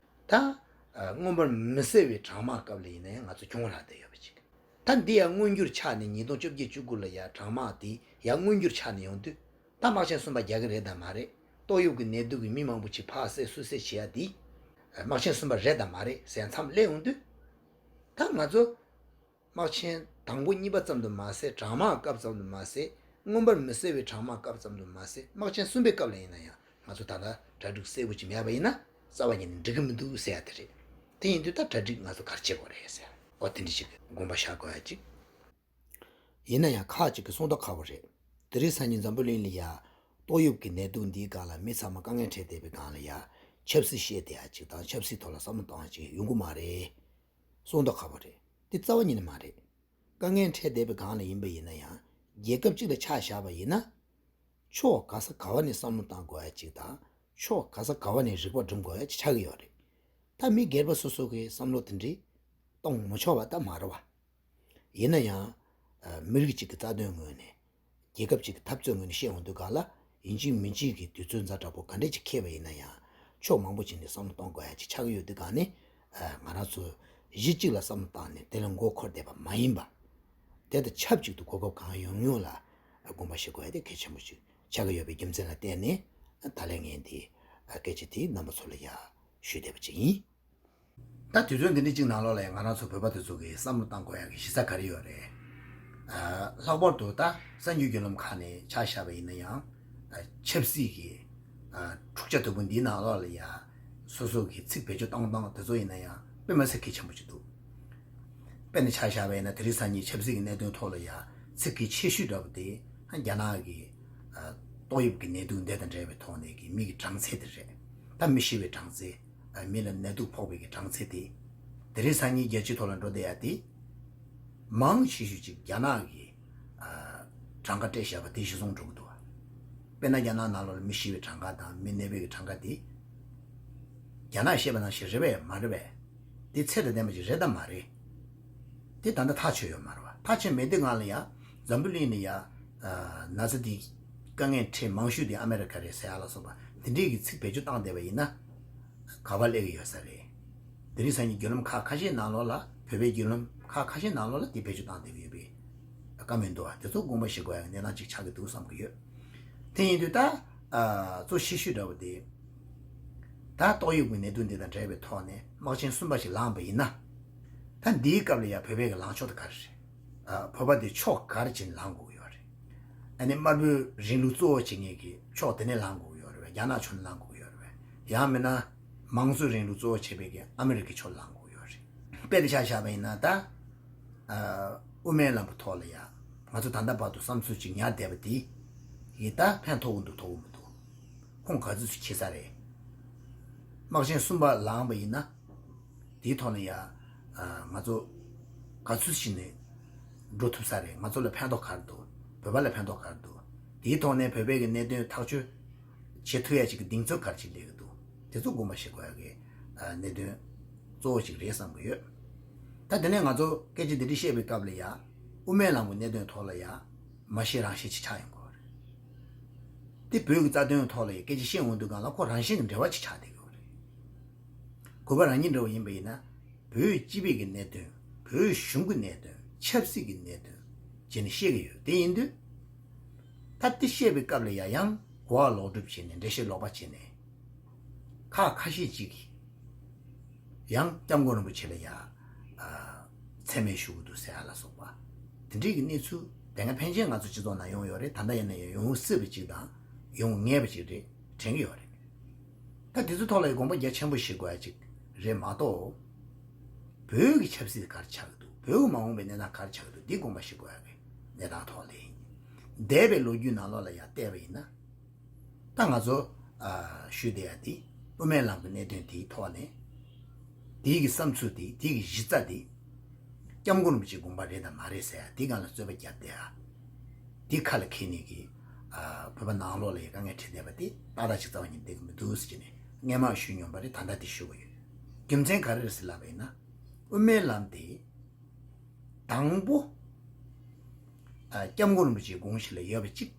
ད་ཨ། མངོན་པར་མི་གསལ་བའི་གྲང་དམག་སྐབས་ལ་ཡིན་ན་ཡང་ང་ཚོ་གྱོང་རག་བསྡད་ཡོད་པ་ཅིག་ད་འདི་ཡང་མངོན་འགྱུར་ཆགས་ནས་ཉིས་སྟོང་བཅོ་བརྒྱད་བཅུ་དགུ་ལ་ཡང་གྲང་དམག་དེ་ཡང་མངོན་འགྱུར་ཆགས་ནས་ཡོང་དུས། ད་དམག་ཆེན་གསུམ་པ་རྒྱག་གི་རེད་དམ་མ་རེད། ཏོག་དབྱིབས་ཀྱི་ནད་དུག་གིས་མི་མང་པོ་ཅིག་ཕར་བསད་ཚུར་བསད་བྱེད་ཡ་དེ། དམག་ཆེན་གསུམ་པ་རེད་དམ་མ་རེད་ཟེར་མཚམས་སླེབས་ཡོང་དུས། ད་ང་ཚོ་དམག་ཆེན་དང་པོ་གཉིས་པ་ཙམ་དུ་མ་ཟད། གྲང་དམག་སྐབས་ཙམ་དུ་མ་ཟད། མངོན་པར་མི་གསལ་བའི་གྲང་དམག་སྐབས་ཙམ་དུ་མ་ཟད། དམག་ཆེན་གསུམ་པའི་སྐབས་ལ་ཡིན་ན་ཡང་ང་ཚོ་ད་ལྟ་གྲ་སྒྲིག་གསལ་པོ་ཅིག་མེད་པ་ཡིན་ན་རྩ་བ་ཉིད་ནས་འགྲིག་གི་མི་འདུག་ཟེར་ཡ་དེ་རེད། དེ་ཡིན་དུས་ད་གྲ་སྒྲིག་ང་ཚོ་ག་རེ་བྱེད་དགོས་རེད་ཟེར། འོ་དེ་འདྲ་ཞིག་དགོངས་པ་བཞག་དགོས་ཡ་ཅིག་ཡིན་ན་ཡང་ཁག་ཅིག་གིས་གསུང་ཐག་ཁ་པོ་རེད། དེ་རིང་སང་ཉིན་འཛམ་བུ་གླིང་ལ་ཡ། ཏོག་དབྱིབས་ཀྱི་ནད་དུག་འདིའི་སྒང་ལ་མི་ཚང་མ་དཀའ་ངལ་འཕྲད་བསྡད་པའི་སྒང་ལ་ཡ། ཆབ་སྲིད་བཤད་བསྡད་ཡ་ཅིག་དང་ཆབ་སྲིད་ཐོག་ལ་བསམ་བློ་གཏོང་ཡ་ཅིག་ཡོང་གི་མ་རེད། གསུང་ཐག་ཁ་པོ་རེད། འདི་རྩ་བ་ཉིད་ནས་མ་རེད། དཀའ་ངལ་འཕྲད་བསྡད་པའི་སྒང་ལ་ཡིན་པ་ཡིན་ན་ཡང་རྒྱལ་ཁབ་གཅིག་ལ་ཆ་བཞག་པ་ཡིན་ན། ཕྱོགས་ག་ས་ག་བ་ནས་བསམ་བློ་བཏང་དགོས་ཡ་ཅིག་དང་། ཕྱོགས་ག་ས་ག་བ་ནས་རིག་པ་སྒྲུབ་དགོས་ཡ་ཅིག་ཆགས་ཀྱི་ཡོད་རེད། ད་མི་སྒེར་པ་སོ་སོ་གིས་བསམ་བློ་དེ་འདྲ་གཏོང་མི་ཆོག་པ་ད་མ་རེད་བ། ཡིན་ན་ཡང་། ཨ། མི་རིགས་གཅིག་གི་རྩ་དོན་ངོས་ནས། རྒྱལ་ཁབ་གཅིག་གི་འཐབ་རྩོད་ངོས་ནས་བཤད་ཡོང་དུས་སྒང་ལ། ཡིན་གཅིག་མིན་གཅིག་གི་དུས་ཚོད་ཛ་དྲག་པོ་ག་འདྲས་ཅིག་འཁེལ་བ་ཡིན་ན་ཡང་། ཕྱོགས་མང་པོ་ཅིག་ནས་བསམ་བློ་གཏོང་དགོས་ཡ་ཅིག་ཆགས་ཀྱི་ཡོད་དུས་སྒང་ནས། ཨ། ང་རང་ཚོ་གཞི་གཅིག་ལ་བསམ་བློ་བཏང་ནས་དེ་ལ་མགོ་འཁོར་བསྡད་པ་མ་ཡིན་པ། དེ་དང་ཆབས་ཅིག་ཏུ་གོ་སྐབས་གང་ཡོང་ཡོང་ལ་དགོངས་པ་བཞེས་དགོས་ཡ་དེ་གལ་ཆེན་པོ་ཅིག་ཆགས་ཀྱི་ཡོད་པའི་རྒྱུ་མཚན་ལ་བརྟེན་ནས། ད་ལན་ངས་འདི་སྐད་ཆ་དེ་རྣམ་པ་ཚོ་ལ་ཡ་ཞུས་བསྡད་པ་ཅིག་ཡིན། ད་དུས་ཚོད་འདི་འདྲ་གཅིག་ནང་ལོགས་ལ་ཡང་ང་རང་ཚོ་བོད་པ་དེ་ཚོ་གིས་བསམ་བློ་བཏང་དགོས་ཡག་གི་གཞི་རྩ་ག་རེ་ཡོད་རེད། ཨ། ལྷག་པར་དུ་ད་གསར་འགྱུར་བརྒྱུད་ལམ་ཁག་ནས་ཆ་བཞག་པ་ཡིན་ན་ཡང་། ཨ། ཆབ་སྲིད་ཀྱི། ཨ། འཁྲུག་ཆ་དོད་པོ་འདིའི་ནང་ལོགས་ལ་ཡང་སོ་སོ་གི་ཚིག་བེད་སྤྱོད་བཏང་སྟངས་དེ་ཚོ་ཡིན་ན་ཡང་དཔེ་མ་སྲིད་གལ་ཆེན་པོ་ཅིག་འདུག་དཔེར་ན་ཆ་བཞག་པ་ཡིན་ན་དེ་རིང་སང་ཉིན་ཆབ་སྲིད་ཀྱི་གནད་དོན་ཐོག་ལ་ཡང་ཚིག་གལ་ཆེ་ཤོས་འདྲ་པོ་དེ་རྒྱ་ནག་གི། ཨ། ཏོག་དབྱིབས་ཀྱི་ནད་དུག་འདི་དང་འབྲེལ་བའི་ཐོག་ནས་ཀྱི་མི་གི་གྲངས་ཚད་དེ་རེད། ད་མི་ཤི་བའི་གྲངས་ཚད། ཨ། མི་ལ་ནད་དུག་ཕོག་པའི་གི་གྲངས་ཚད་དེ། དེ་རིང་སང་ཉིན་རྒྱལ་སྤྱིའི་ཐོག་ལ་འགྲོ་བསྡད་ཡ་དེ། མང་ཆེ་ཤོས་ཅིག་རྒྱ་ནག་གིས། ཨ། གྲངས་ཀ་སྤྲད་བཞག་པ་དེ་གཞིར་བཟུང་འགྲོ་གི་འདུག་དཔེར་ན་རྒྱ་ནག་ནང་ལོགས་ལ་མི་ཤི་བའི་གྲངས་ཀ་དང་མི་གནས་པའི་གི་གྲངས་ཀ་དེ། རྒྱ་ནག་བཤད་པ་ནང་བཞིན་རེད་པས་མ་རེད་པས། དེ་ཚད་དང་ལྡན་པ་ཅིག་རེད་དམ་མ་རེད། དེ་ད་ལྟ་ཐག་ཆོད་ཡོད་མ་རེད་བ། ཐག་ཆོད་མེད་དུས་སྒང་ལ་ཡ། འཛམ་བུ་གླིང་ནས་ཡ། ཨ། ན་ཚ་དེ་དཀའ་ངལ་འཕྲད་མང་ཤོས་དེ་ཨ་མེ་རི་ཁ་རེད་ཟེར་ཡ་ལ་སོགས་པ་དེ་འདྲས་ཀྱི་ཚིག་བེད་སྤྱོད་བཏང་བསྡད་པ་ཡིན་ན། ག་པར་སླེབས་ཀྱི་ཡོད་ས་རེད། དེ་རིང་སང་ཉིན་བརྒྱུད་ལམ་ཁག་ཁ་ཤས་ནང་ལོགས་ལ། བོད་པའི་བརྒྱུད་ལམ་ཁག་ཁ་ཤས་ནང་ལོགས་ལ་དེ་བེད་སྤྱོད་བཏང་བསྡད་ཀྱི་ཡོད་པའི་བཀའ་མོལ་འདུག་བ། དེ་ཚོ་དགོངས་པ་བཞེས་དགོས་ཡ་གནས་སྟངས་ཅིག་ཆགས་ཀྱི་འདུག་བསམ་གྱི་ཡོད། དེ་ཡིན་དུས་ད། ཨ། གཙོ་ཆེ་ཤོས་འདྲ་བོ་དེ། ད་ཏོག་དབྱིབས་ཀྱི་ནད་དུག་འདི་དང་འབྲེལ་བའི་ཐོག་ནས་དམག་ཆེན་གསུམ་པ་ཞིག་ལངས་པ་ཡིན་ན། ད་འདིའི་སྐབས་ལ་ཡ་བོད་པའི་གི་ལངས་ཕྱོགས་དེ་ག་རེ་རེད། ཨ། བོད་པ་དེ་ཕྱོགས་ག་རེ་བྱས་ནས་ལངས་དགོས་ཀྱི་ཡོད་རེད། ཨ་ནི་དམར་པོའི་རིང་ལུགས་གཙོ་བོ་བྱེད་མཁན་གྱི་ཕྱོགས་དེ་ནས་ལངས་དགོས་ཀྱི་ཡོད་རེད་པས། རྒྱ་ནག་ཕྱོགས་ནས་ལངས་དགོས་ཀྱི་ཡོད་རེད་པས། ཡང་མིན་ན་མང་གཙོའི་རིང་ལུགས་གཙོ་བོ་བྱེད་པའི་གི་ཨ་མི་རི་ཀའི་ཕྱོགས་ལངས་དགོས་ཀྱི་ཡོད་རེད། དཔེ་དེ་ཆ་བཞག་པ་ཡིན་ན་ད། ཨ། དབུ་མའི་ལམ་གྱི་ཐོག་ལ་ཡ། ང་ཚོ་ད་ལྟ་བར་དུ་བསམ་ཚུལ་ཅིག་ཉར་བསྡད་པ་དེ་ཡིས་ད་ཕན་ཐོགས་ཀྱི་འདུག་ཐོགས་ཀྱི་མི་འདུག་ཁོང་ག་ཚོད་ཅིག་ཁེ་ས་རེད། དམག་ཆེན་གསུམ་པ་ལངས་པ་ཡིན་ན། དེའི་ཐོག་ནས་ཡ། ཨ། ང་ཚོ་ག་ཚོད་ཕྱིན་ནས་འགྲོ་ཐུབ་ས་རེད། ང་ཚོ་ལ་ཕན་ཐོགས་ག་རེ་འདུག་བོད་པ་ལ་ཕན་ཐོགས་ག་རེ་འདུག་དེའི་ཐོག་ནས་བོད་པའི་གི་གནད་དོན་ཐག་གཅོད་བྱེད་ཐུབ་ཡ་ཅིག་གི་གདེང་ཚོད་ག་རེ་ཅིག་སླེབས་ཀྱི་འདུག་དེ་ཚོ་དགོངས་པ་བཞེས་དགོས་ཡ་གི། ཨ། གནད་དོན་གཙོ་བོ་ཅིག་རེད་བསམ་གྱི་ཡོད། ད་དེ་ནས་ང་ཚོ་སྐད་ཆ་འདི་འདྲ་བཤད་པའི་སྐབས་ལ་ཡ། དབུ་མའི་ལམ་གྱི་གནད་དོན་ཐོག་ལ་ཡ། མ་ཤེས་རང་ཤེས་ཅིག་ཆགས་ཡོང་གི་ཡོད་རེད། དེ་བོད་ཀྱི་རྩ་དོན་ཐོག་ལ་ཡ་སྐད་ཆ་བཤད་འོང་དུས་སྒང་ལ་ཁོ་རང་བཞིན་གྱི་འབྲེལ་བ་ཅིག་ཆགས་བསྡད་ཀྱི་ཡོད་རེད། གུས་པ་རང་ཉིད་འདྲ་བོ་ཡིན་པ་ཡིན་ན། བོད་སྤྱི་པའི་གི་གནད་དོན། བོད་གཞུང་གི་གནད་དོན། ཆབ་སྲིད་ཀྱི་གནད་དོན་བྱས་ནས་བཤད་ཀྱི་ཡོད། དེ་ཡིན་དུས། ད་དེ་བཤད་པའི་སྐབས་ལ་ཡ་ཡང་གོ་བ་ལོག་སྒྲུབ་བྱས་ནས། འགྲེལ་བཤད་ལོག་པ་བྱས་ནས། ཁག་ཁ་ཤས་ཅིག་གིས་ཡང་སྐྱབས་མགོན་རིན་པོ་ཆེ་ལ་ཡ། ཨ། མཚན་སྨད་ཞུ་གི་འདུག་ཟེར་ཡ་ལ་སོགས་པ། དེ་འདྲའི་གི་གནས་ཚུལ་དེ་སྔ་ཕན་ཆད་ང་ཚོ་སྤྱི་ཚོགས་ནང་ཡོང་ཡོད་རེད། ད་ལྟ་ཡིན་ན་ཡང་ཡོང་སྲིད་པ་ཅིག་དང་ཡོང་ངེས་པ་ཅིག་རེད་དྲན་གྱི་ཡོད་རེད། ད་དེ་ཚོའི་ཐོག་ལ་ཡང་དགོངས་པ་རྒྱ་ཆེན་པོ་བཞེས་དགོས་ཡ་ཅིག་རེད་མ་གཏོགས། བོད་ཀྱི་ཆབ་སྲིད་ག་རེ་ཆགས་ཀྱི་འདུག་བོད་ཀྱི་མ་འོངས་པའི་གནས་སྟངས་ག་རེ་ཆགས་ཀྱི་འདུག་འདི་དགོངས་པ་བཞེས་དགོས་ཡ་གི་གནས་སྟངས་ཐོག་ལ་ཡིན། འདས་པའི་ལོ་རྒྱུས་ནང་ལོགས་ལ་ཡ་བལྟས་པ་ཡིན་ན། ད་ང་ཚོ། ཨ། ཞུ་བསྡད་ཡ་དེ། དབུ་མའི་ལམ་གྱི་གནད་དོན་དེའི་ཐོག་ནས། དེའི་གི་བསམ་ཚུལ་དེ། དེའི་གི་གཞི་རྩ་དེ། སྐྱབས་མགོན་རིན་པོ་ཆེའི་དགོངས་པ་རེད་དམ་མ་རེད་ཟེར་ཡ་དེའི་སྒང་ལ་རྩོད་པ་བརྒྱབ་བསྡད་ཡ། དེ་ཁ་ལ་འཁྱེར་ནས་གི། ཨ། བོད་པ་ནང་ལོགས་ལ་ཡ་དཀའ་ངལ་འཕྲད་བསྡད་པ་དེ་ཏག་ཏག་ཅིག་རྩ་བ་ཉིད་བསྡད་ཀྱི་མི་འདུག་ཟེར་གྱི་ནས་སྔན་མ་ཞུས་མྱོང་པ་རེད། ད་ལྟ་དེ་ཞུ་གི་ཡོད། རྒྱུ་མཚན་ག་རེ་རེད་ཟེར་ལབ་པ་ཡིན་ན། དབུ་མའི་ལམ་དེ། དང་པོ། ཨ། སྐྱབས་མགོན་རིན་པོ་ཆེའི་དགོངས་གཞི་ལ་ཡོད་པ་གཅིག་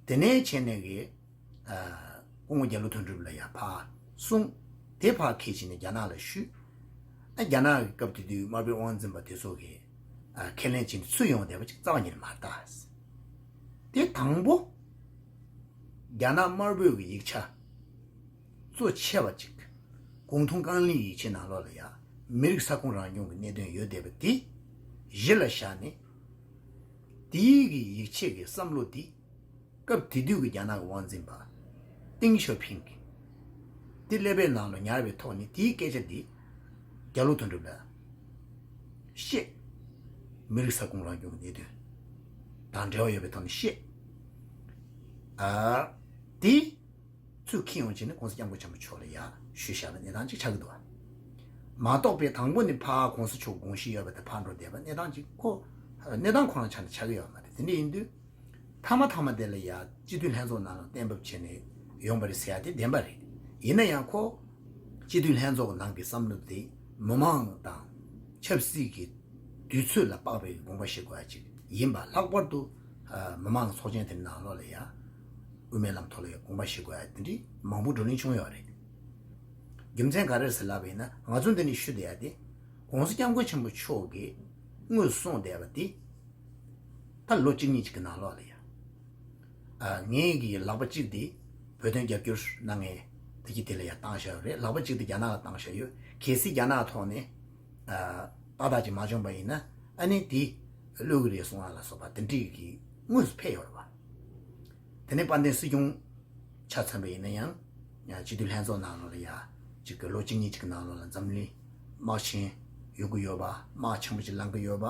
དེ་ནས་བྱས་ནས་ཀྱི། ཨ། སྐུ་ངོ་རྒྱ་ལོ་དོན་གྲུབ་ལ་ཡ་ཕར་གསུངས། དེ་ཕར་ཁྱེར་བྱས་ནས་རྒྱ་ནག་ལ་ཞུས། ཨ། རྒྱ་ནག་གི་སྐབས་དེ་དུས་དམར་པོའི་དབང་འཛིན་པ་དེ་ཚོ་གིས། ཨ། ཁས་ལེན་བྱས་ནས་ཚུར་ཡོང་བསྡད་པ་ཅིག་རྩ་བ་ཉིད་ནས་མ་རེད་ད། དེ་དང་པོ། རྒྱ་ནག་དམར་པོའི་གི་ཡིག་ཆ། གཙོ་ཆེ་བ་གཅིག་ཀུང་ཐུང་རྐང་གླིང་ཡིག་ཆའི་ནང་ལོགས་ལ་ཡ། མི་རིགས་ས་ཁོངས་རང་སྐྱོང་གི་གནད་དོན་ཡོད་བསྡད་པ་དེ་གཞི་ལ་བཞག་ནས། དེའི་གི་ཡིག་ཆའི་གི་བསམ་བློ་དེ། སྐབས་དེ་དུས་ཀྱི་རྒྱ་ནག་གི་དབང་འཛིན་པ། ཏེང་ཞའོ་ཕིང་གིས། དེ་ཀླད་པའི་ནང་ལ་ཉར་བའི་ཐོག་ནས་དེའི་སྐད་ཆ་དེ། རྒྱ་ལོ་དོན་གྲུབ་ལ། བཤད། མི་རིགས་ས་ཁོངས་རང་སྐྱོང་གི་གནད་དོན། དང་འབྲེལ་བ་ཡོད་པའི་ཐོག་ནས་བཤད། ཨ། དེ། ཚུར་འཁྱེར་ཡོང་བྱས་ནས་༸གོང་ས་༸སྐྱབས་མགོན་ཆེན་པོ་མཆོག་ལ་ཡ་ཞུས་བཞག་པའི་གནས་སྟངས་ཅིག་ཆགས་ཀྱི་འདུག་བ། མ་གཏོགས་པའི་དང་པོ་ནས་ཕར་༸གོང་ས་མཆོག་དགོངས་གཞི་ཡོད་པ་དེ་ཕར་འགྲོ་བསྡད་པ་གནས་སྟངས་ཅིག་ཁོ། གནས་སྟངས་ཁོ་རང་ཆ་ནས་ཆགས་ཀྱི་ཡོད་མ་རེད། དེ་འདྲ་ཡིན་དུས། མཐའ་མ་མཐའ་མ་དེ་ལ་ཡ་སྤྱི་འཐུས་ལྷན་ཚོགས་ནང་ལ་གཏན་འབེབས་བྱས་ནས་ཡོང་པ་རེད་ཟེར་ཡ་དེ་བདེན་པ་རེད། ཡིན་ན་ཡང་ཁོ། སྤྱི་འཐུས་ལྷན་ཚོགས་ནང་གི་བསམ་བློ་དེ་མི་མང་དང་ཆབ་སྲིད་ཀྱི་དུས་ཚོད་ལ་དཔག་པའི་དགོངས་པ་བཞེས་དགོས་ཡ་ཅིག་ཡིན་པ། ལྷག་པར་དུ། ཨ། མི་མང་གི་ཚོགས་ཆེན་དེ་ནང་ལོགས་ལ་ཡ། དབུ་མའི་ལམ་ཐོག་ལ་ཡ་དགོངས་པ་བཞེས་དགོས་ཡ་དེ་འདྲའི་མང་པོ་བགྲོ་གླེང་བྱུང་ཡོད་རེད། རྒྱུ་མཚན་ག་རེ་རེད་ཟེར་ལབ་པ་ཡིན་ན། ང་ཚོ་འདི་ནས་ཞུ་བསྡད་ཡ་དེ། ༸གོང་ས་༸སྐྱབས་མགོན་ཆེན་པོ་མཆོག་གིས་དངོས་སུ་གསུངས་བསྡད་པ་དེ། ད་ལོ་གཅིག་གཉིས་ཅིག་གི་ནང་ལོགས་ལ་ཡ། ཨ། ངའི་གི་ལག་པ་གཅིག་དེ་བོད་དོན་རྒྱབ་སྐྱོར་གནང་མཁན་དེ་གི་དེ་ལ་ཡ་བཏང་བཞག་ཡོད་རེད། ལག་པ་གཅིག་དེ་རྒྱ་ནག་ལ་བཏང་བཞག་ཡོད། གལ་སྲིད་རྒྱ་ནག་ཐོག་ནས། ཨ། ཏག་ཏག་ཅིག་མ་བྱུང་པ་ཡིན་ན། ཨ་ནི་དེ་གློད་གི་རེད་གསུང་བ་ལ་སོགས་པ་དེ་འདྲའི་གི་དངོས་སུ་ཕེབས་ཡོད་རེད་བ། དེ་ནས་དཔལ་ལྡན་སྲིད་སྐྱོང་ཆ་མཚོན་པ་ཡིན་ན་ཡང་། ཡང་སྤྱི་འཐུས་ལྷན་ཚོགས་ནང་ལོགས་ལ་ཡ། གཅིག་གི་ལོ་གཅིག་གཉིས་ཅིག་གི་ནང་ལོགས་ལ་འཛམ་གླིང་དམག་ཆེན་ཡོང་གི་ཡོད་པ། དམག་ཆེན་པོ་ཅིག་ལངས་ཀྱི་ཡོད་པ།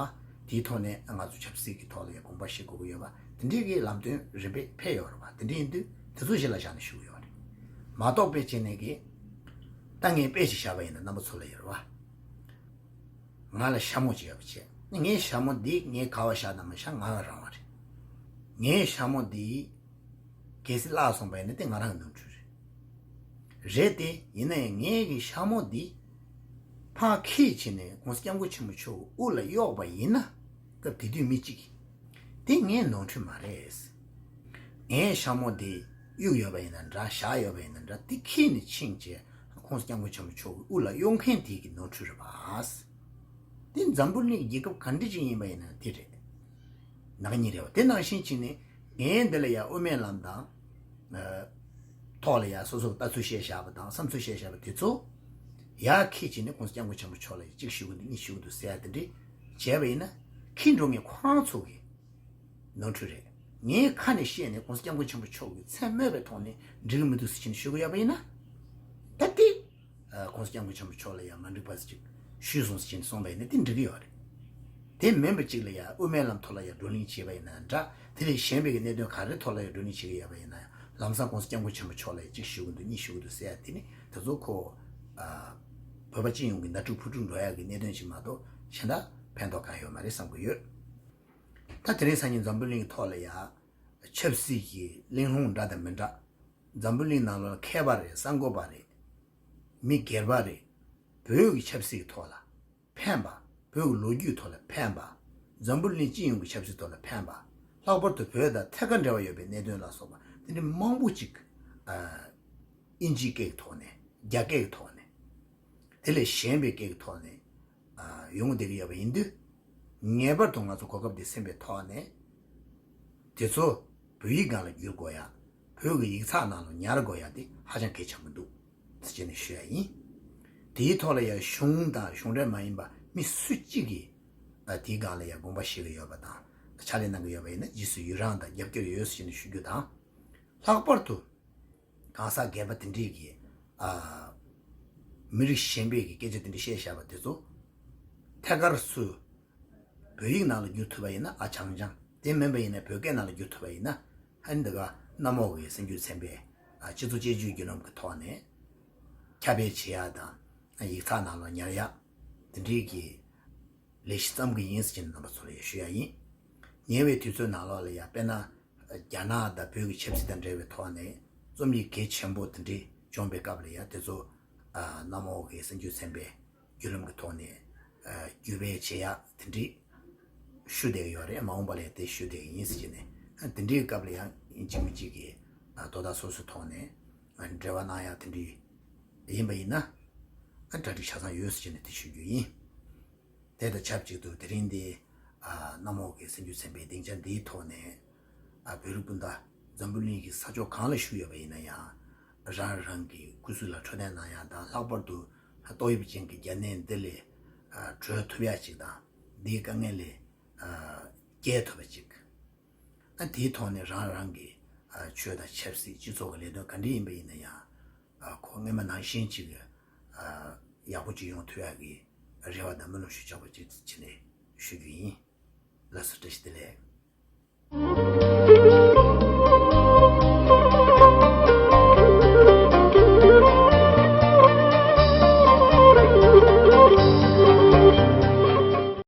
དེའི་ཐོག་ནས་ང་ཚོ་ཆབ་སྲིད་ཀྱི་ཐོག་ལ་ཡ་དགོངས་པ་བཞེས་དགོས་ཀྱི་ཡོད་པ། དེ་འདྲའི་གི་ལམ་སྟོན་རིམ་པས་ཕེབས་ཡོད་རེད་བ། དེ་འདྲ་ཡིན་དུས་དེ་ཚོ་གཞི་ལ་བཞག་ནས་ཞུ་གི་ཡོད་རེད། མ་གཏོགས་དཔེ་བྱས་ནས་གི། ད་ངས་དཔེ་ཞིག་བཞག་པ་ཡིན་ན་རྣམ་པ་ཚོ་ལ་ཡོད་རེད་བ། ང་ལ་ཞྭ་མོ་ཅིག་ཡོད་པ་བྱས། ངའི་ཞྭ་མོ་འདི་ངས་ག་བ་བཞག་དང་མ་བཞག་ང་ལ་རང་དབང་རེད། ངའི་ཞྭ་མོ་འདི་གལ་སྲིད་བརླག་སོང་པ་ཡིན་ན་དེ་ང་རང་གི་ནོར་འཁྲུལ་རེད། རེད་དེ། ཡིན་ན་ཡང་ངའི་གི་ཞྭ་མོ་འདི་ཕར་འཁྱེར་བྱས་ནས་༸གོང་ས་༸སྐྱབས་མགོན་ཆེན་པོ་མཆོག་གི་དབུ་ལ་གཡོགས་པ་ཡིན་ན། སྐབས་དེ་དུས་མི་གཅིག་གིས། དེ་ངའི་ནོར་འཁྲུལ་མ་རེད། ངའི་ཞྭ་མོ་འདི་གཡུག་ཡོད་པ་ཡིན་ན་འདྲ། བཞག་ཡོད་པ་ཡིན་ན་འདྲ། དེ་འཁྱེར་ནས་ཕྱིན་བྱས་༸གོང་ས་༸སྐྱབས་མགོན་ཆེན་པོ་མཆོག་གི་དབུ་ལ་གཡོགས་མཁན་དེ་གི་ནོར་འཁྲུལ་རེད་པ། དེ་འཛམ་བུ་གླིང་རྒྱལ་ཁབ་ག་འདྲ་ཅིག་ཡིན་པ་ཡིན་ན་དེ་རེད། ནག་ཉེས་རེད་བ། དེ་ནང་བཞིན་བྱས་ནས་ངའི་འདི་ལ་ཡ་དབུ་མའི་ལམ་དང་། ཨ། ཐོག་ལ་ཡ་སོ་སོ་ལྟ་ཚུལ་བཤད་བཞག་པ་དང་བསམ་ཚུལ་བཤད་བཞག་པ་དེ་ཚོ་ཡར་འཁྱེར་བྱས་ནས་༸གོང་ས་༸སྐྱབས་མགོན་ཆེན་པོ་མཆོག་ལ་ཡ་གཅིག་ཞུ་གི་འདུག་གཉིས་ཞུ་གི་འདུག་ཟེར་ཡ་དེ་འདྲ་བྱས་པ་ཡིན་ན། འཁྱེར་འགྲོ་མཁན་ཁོ་རང་ཚོ་གི་ནོར་འཁྲུལ་རེད། ངའི་ཁ་ནས་བཤད་ནས་༸གོང་ས་༸སྐྱབས་མགོན་ཆེན་པོ་མཆོག་གི་མཚན་སྨོས་པའི་ཐོག་ནས་འགྲིག་གི་མི་འདུག་ཟེར་བྱས་ནས་ཞུ་གི་ཡོད་པ་ཡིན་ན། ད་དེ། ཨ། ༸གོང་ས་༸སྐྱབས་མགོན་ཆེན་པོ་མཆོག་ལ་ཡང་མ་འགྲིག་པ་ཟེར་ཅིག་ཞུས་སོང་ཟེར་བྱས་ནས་གསུངས་པ་ཡིན་ན་དེ་འགྲིག་གི་ཡོད་རེད། དེ་མིན་པ་ཅིག་ལ་ཡང་དབུ་མའི་ལམ་ཐོག་ལ་ཡང་བགྲོ་གླེང་བྱས་པ་ཡིན་ན་འདྲ། དེ་ལས་གཞན་པའི་གི་གནད་དོན་ག་རེ་ཐོག་ལ་ཡང་བགྲོ་གླེང་བྱེད་ཀྱི་ཡོད་པ་ཡིན་ན་ཡང་ལམ་སང་༸གོང་ས་༸སྐྱབས་མགོན་ཆེན་པོ་མཆོག་ལ་ཡང་གཅིག་ཞུ་གི་འདུག་གཉིས་ཞུ་གི་འདུག་ཟེར་ཡ་དེ་ནི་དེ་ཚོ་ཁོ། ཨ། བོད་པ་སྤྱི་ཡོངས་ཀྱི་ནད་དཀྲུག་ཕུ་དཀྲུག་འགྲོ་ཡག་གི་གནད་དོན་ཞིག་མ་གཏོགས་གཞན་དག་ཕན་ཐོགས་གང་ཡོད་མ་རེད་བསམ་གྱི་ཡོད། ད་དེ་རིང་སང་ཉིན་འཛམ་བུ་གླིང་གི་ཐོག་ལ་ཡ་ཆབ་སྲིད་ཀྱི་གླེང་སློང་འདྲ་དང་མི་འདྲ། འཛམ་བུ་གླིང་ནང་ལོགས་ལ་མཁས་པ་རེད། གསར་འགོད་པ་རེད། མི་སྒེར་པ་རེད། བོད་ཀྱི་ཆབ་སྲིད་ཀྱི་ཐོག་ལ་ཕན་པ། བོད་ཀྱི་ལོ་རྒྱུས་ཐོག་ལ་ཕན་པ། འཛམ་བུ་གླིང་སྤྱི་ཡོངས་ཀྱི་ཆབ་སྲིད་ཐོག་ལ་ཕན་པ། ལྷག་པར་དུ་བོད་དང་ཐད་ཀར་འབྲེལ་བ་ཡོད་པའི་གནད་དོན་ལ་སོགས་པ་དེ་འདྲ་མང་པོ་ཅིག་ཨ། དབྱིན་ཇིའི་སྐད་ཀྱི་ཐོག་ནས། རྒྱ་སྐད་ཀྱི་ཐོག་ནས། དེ་ལས་གཞན་པའི་སྐད་ཀྱི་ཐོག་ནས། ཨ། ཡོང་བསྡད་ཀྱི་ཡོད་པ་ཡིན་དུས། ངེས་པར་དུ་ང་ཚོ་གོ་སྐབས་འདི་ཟིན་པའི་ཐོག་ནས། དེ་ཚོ་བོད་ཡིག་སྒང་ལ་བསྒྱུར་དགོས་ཡ། བོད་ཀྱི་ཡིག་ཚགས་ནང་ལ་ཉར་དགོས་ཡ་དེ་ཧ་ཅང་གལ་ཆེན་པོ་འདུག་ཟེར་བྱས་ནས་ཞུ་ཡ་ཡིན། དེའི་ཐོག་ལ་ཡ་གཞུང་དང་གཞུང་འབྲེལ་མ་ཡིན་པ་མི་སུ་གཅིག་གིས་ཨ། དེའི་སྒང་ལ་ཡ་དགོངས་པ་བཞེས་ཀྱི་ཡོད་པ་དང་ཕྱག་ལས་གནང་གི་ཡོད་པ་ཡིན་ན་རྗེས་སུ་ཡི་རང་དང་རྒྱབ་སྐྱོར་ཡོད་ཟེར་བྱས་ནས་ཞུ་རྒྱུ་དང་། ལྷག་པར་དུ་གང་ཟག་སྒེར་པ་དེ་འདྲས་ཀྱིས་ཨ། མི་རིགས་གཞན་པས་ཀྱི་སྐད་ཆ་དེ་འདྲས་བཤད་བཞག་པ་དེ་ཚོ་ཐད་ཀར་སུ་བོད་ཡིག་ནང་ལ་བསྒྱུར་ཐུབ་པ་ཡིན་ན་ཨ་བྱང་བྱང་། དེ་མིན་པ་ཡིན་ན་བོད་སྐད་ནང་ལ་བསྒྱུར་ཐུབ་པ་ཡིན་ན་ཨ་ནི་འདི་ག་གནམ་འོག་གི་སེམས་རྒྱུད་ཚན་པས་ཨ། སྤྱི་ཚོགས་དཔྱད་བརྗོད་བརྒྱུད་ལམ་གྱི་ཐོག་ནས་ཁྱབ་སྤེལ་བྱེད་ཡ་དང་ཡིག་ཚགས་ནང་ལ་ཉར་ཡ་དེ་འདྲས་ཀྱི་ལས་གཞི་བརྩམ་གྱི་ཡིན་ཟེར་གྱི་རྣམ་པ་ཚོ་ལ་ཡང་ཞུ་ཡ་ཡིན། ཉེ་བའི་དུས་ཚོད་ནང་ལོགས་ལ་ཡང་དཔེར་ན། རྒྱ་ནག་དང་བོད་ཀྱི་ཆབ་སྲིད་དང་འབྲེལ་བའི་ཐོག་ནས་རྩོམ་ཡིག་གལ་ཆེན་པོ་དེ་འདྲའི་བྱུང་བའི་སྐབས་ལ་ཡང་དེ་ཚོ་ཨ། གནམ་འོག་གི་སེམས་རྒྱུད་ཚན་པའི་བརྒྱུད་ལམ་གྱི་ཐོག་ནས་ཨ། བརྒྱུད་སྤེལ་བྱེད་ཡག་དེ་འདྲའི་ཞུ་བསྡད་ཀྱི་ཡོད་རེད། མ་འོངས་པ་ལ་ཡང་དེ་ཞུ་བསྡད་ཀྱི་ཡིན་ཟེར་གྱི་ནས་ཨ། དེ་འདྲའི་སྐབས་ལ་ཡང་གཅིག་མིན་གཅིག་གིས་ཨ། དོ་བདག་སོ་སོའི་ཐོག་ནས་ཨ། འབྲེལ་བ་གནང་ཡག་དེ་འདྲའི་ཡིན་པ་ཡིན་ན་ཨ། གྲ་སྒྲིག་ཆ་ཚང་ཡོད་ཟེར་གྱི་ནས་དེ་ཞུ་རྒྱུ་ཡིན། དེ་དང་ཆབས་ཅིག་ཏུ་དེ་རིང་འདི་ཨ། གནམ་འོག་གི་སེམས་རྒྱུད་ཚན་པའི་སྡིངས་ཆ་འདིའི་ཐོག་ནས་ཨ། བོད་རིགས་སྤུན་ཟླ་འཛམ་བུ་གླིང་གི་ས་ཕྱོགས་གང་ལ་བཞུགས་ཡོད་པ་ཡིན་ན་ཡང་རང་རང་གི་སྐུ་གཟུགས་ལ་འཕྲོད་བསྟེན་གནང་ཡག་དང་ལྷག་པར་དུ་ཏོག་དབྱིབས་ཅན་གྱི་རྒྱ་ནད་འདི་ལས་ཨ། གྲོལ་ཐུབ་ཡག་ཅིག་དང་འདིའི་དཀའ་ངལ་ལས་ཨ། བསྐྱལ་ཐུབ་པ་ཅིག་ཨ། དེའི་ཐོག་ནས་རང་རང་གི་ཨ། ཆོས་དང་ཆབ་སྲིད་སྤྱི་ཚོགས་ཀྱི་ལས་དོན་ག་འདྲ་ཡིན་པ་ཡིན་ན་ཡང་ཨ། ཁོ་སྔོན་མ་ནང་བཞིན་ཅིག་ཨ། ཡག་པོ་ཅིག་ཡོང་ཐུབ་ཡག་གི་རེ་བ་དང་སྨོན་ལམ་ཞུ་ཆོག་པ་ཅིག་བྱས་ནས་ཞུ་རྒྱུ་ཡིན། ལགས་སོ། བཀྲ་ཤིས་བདེ་ལེགས།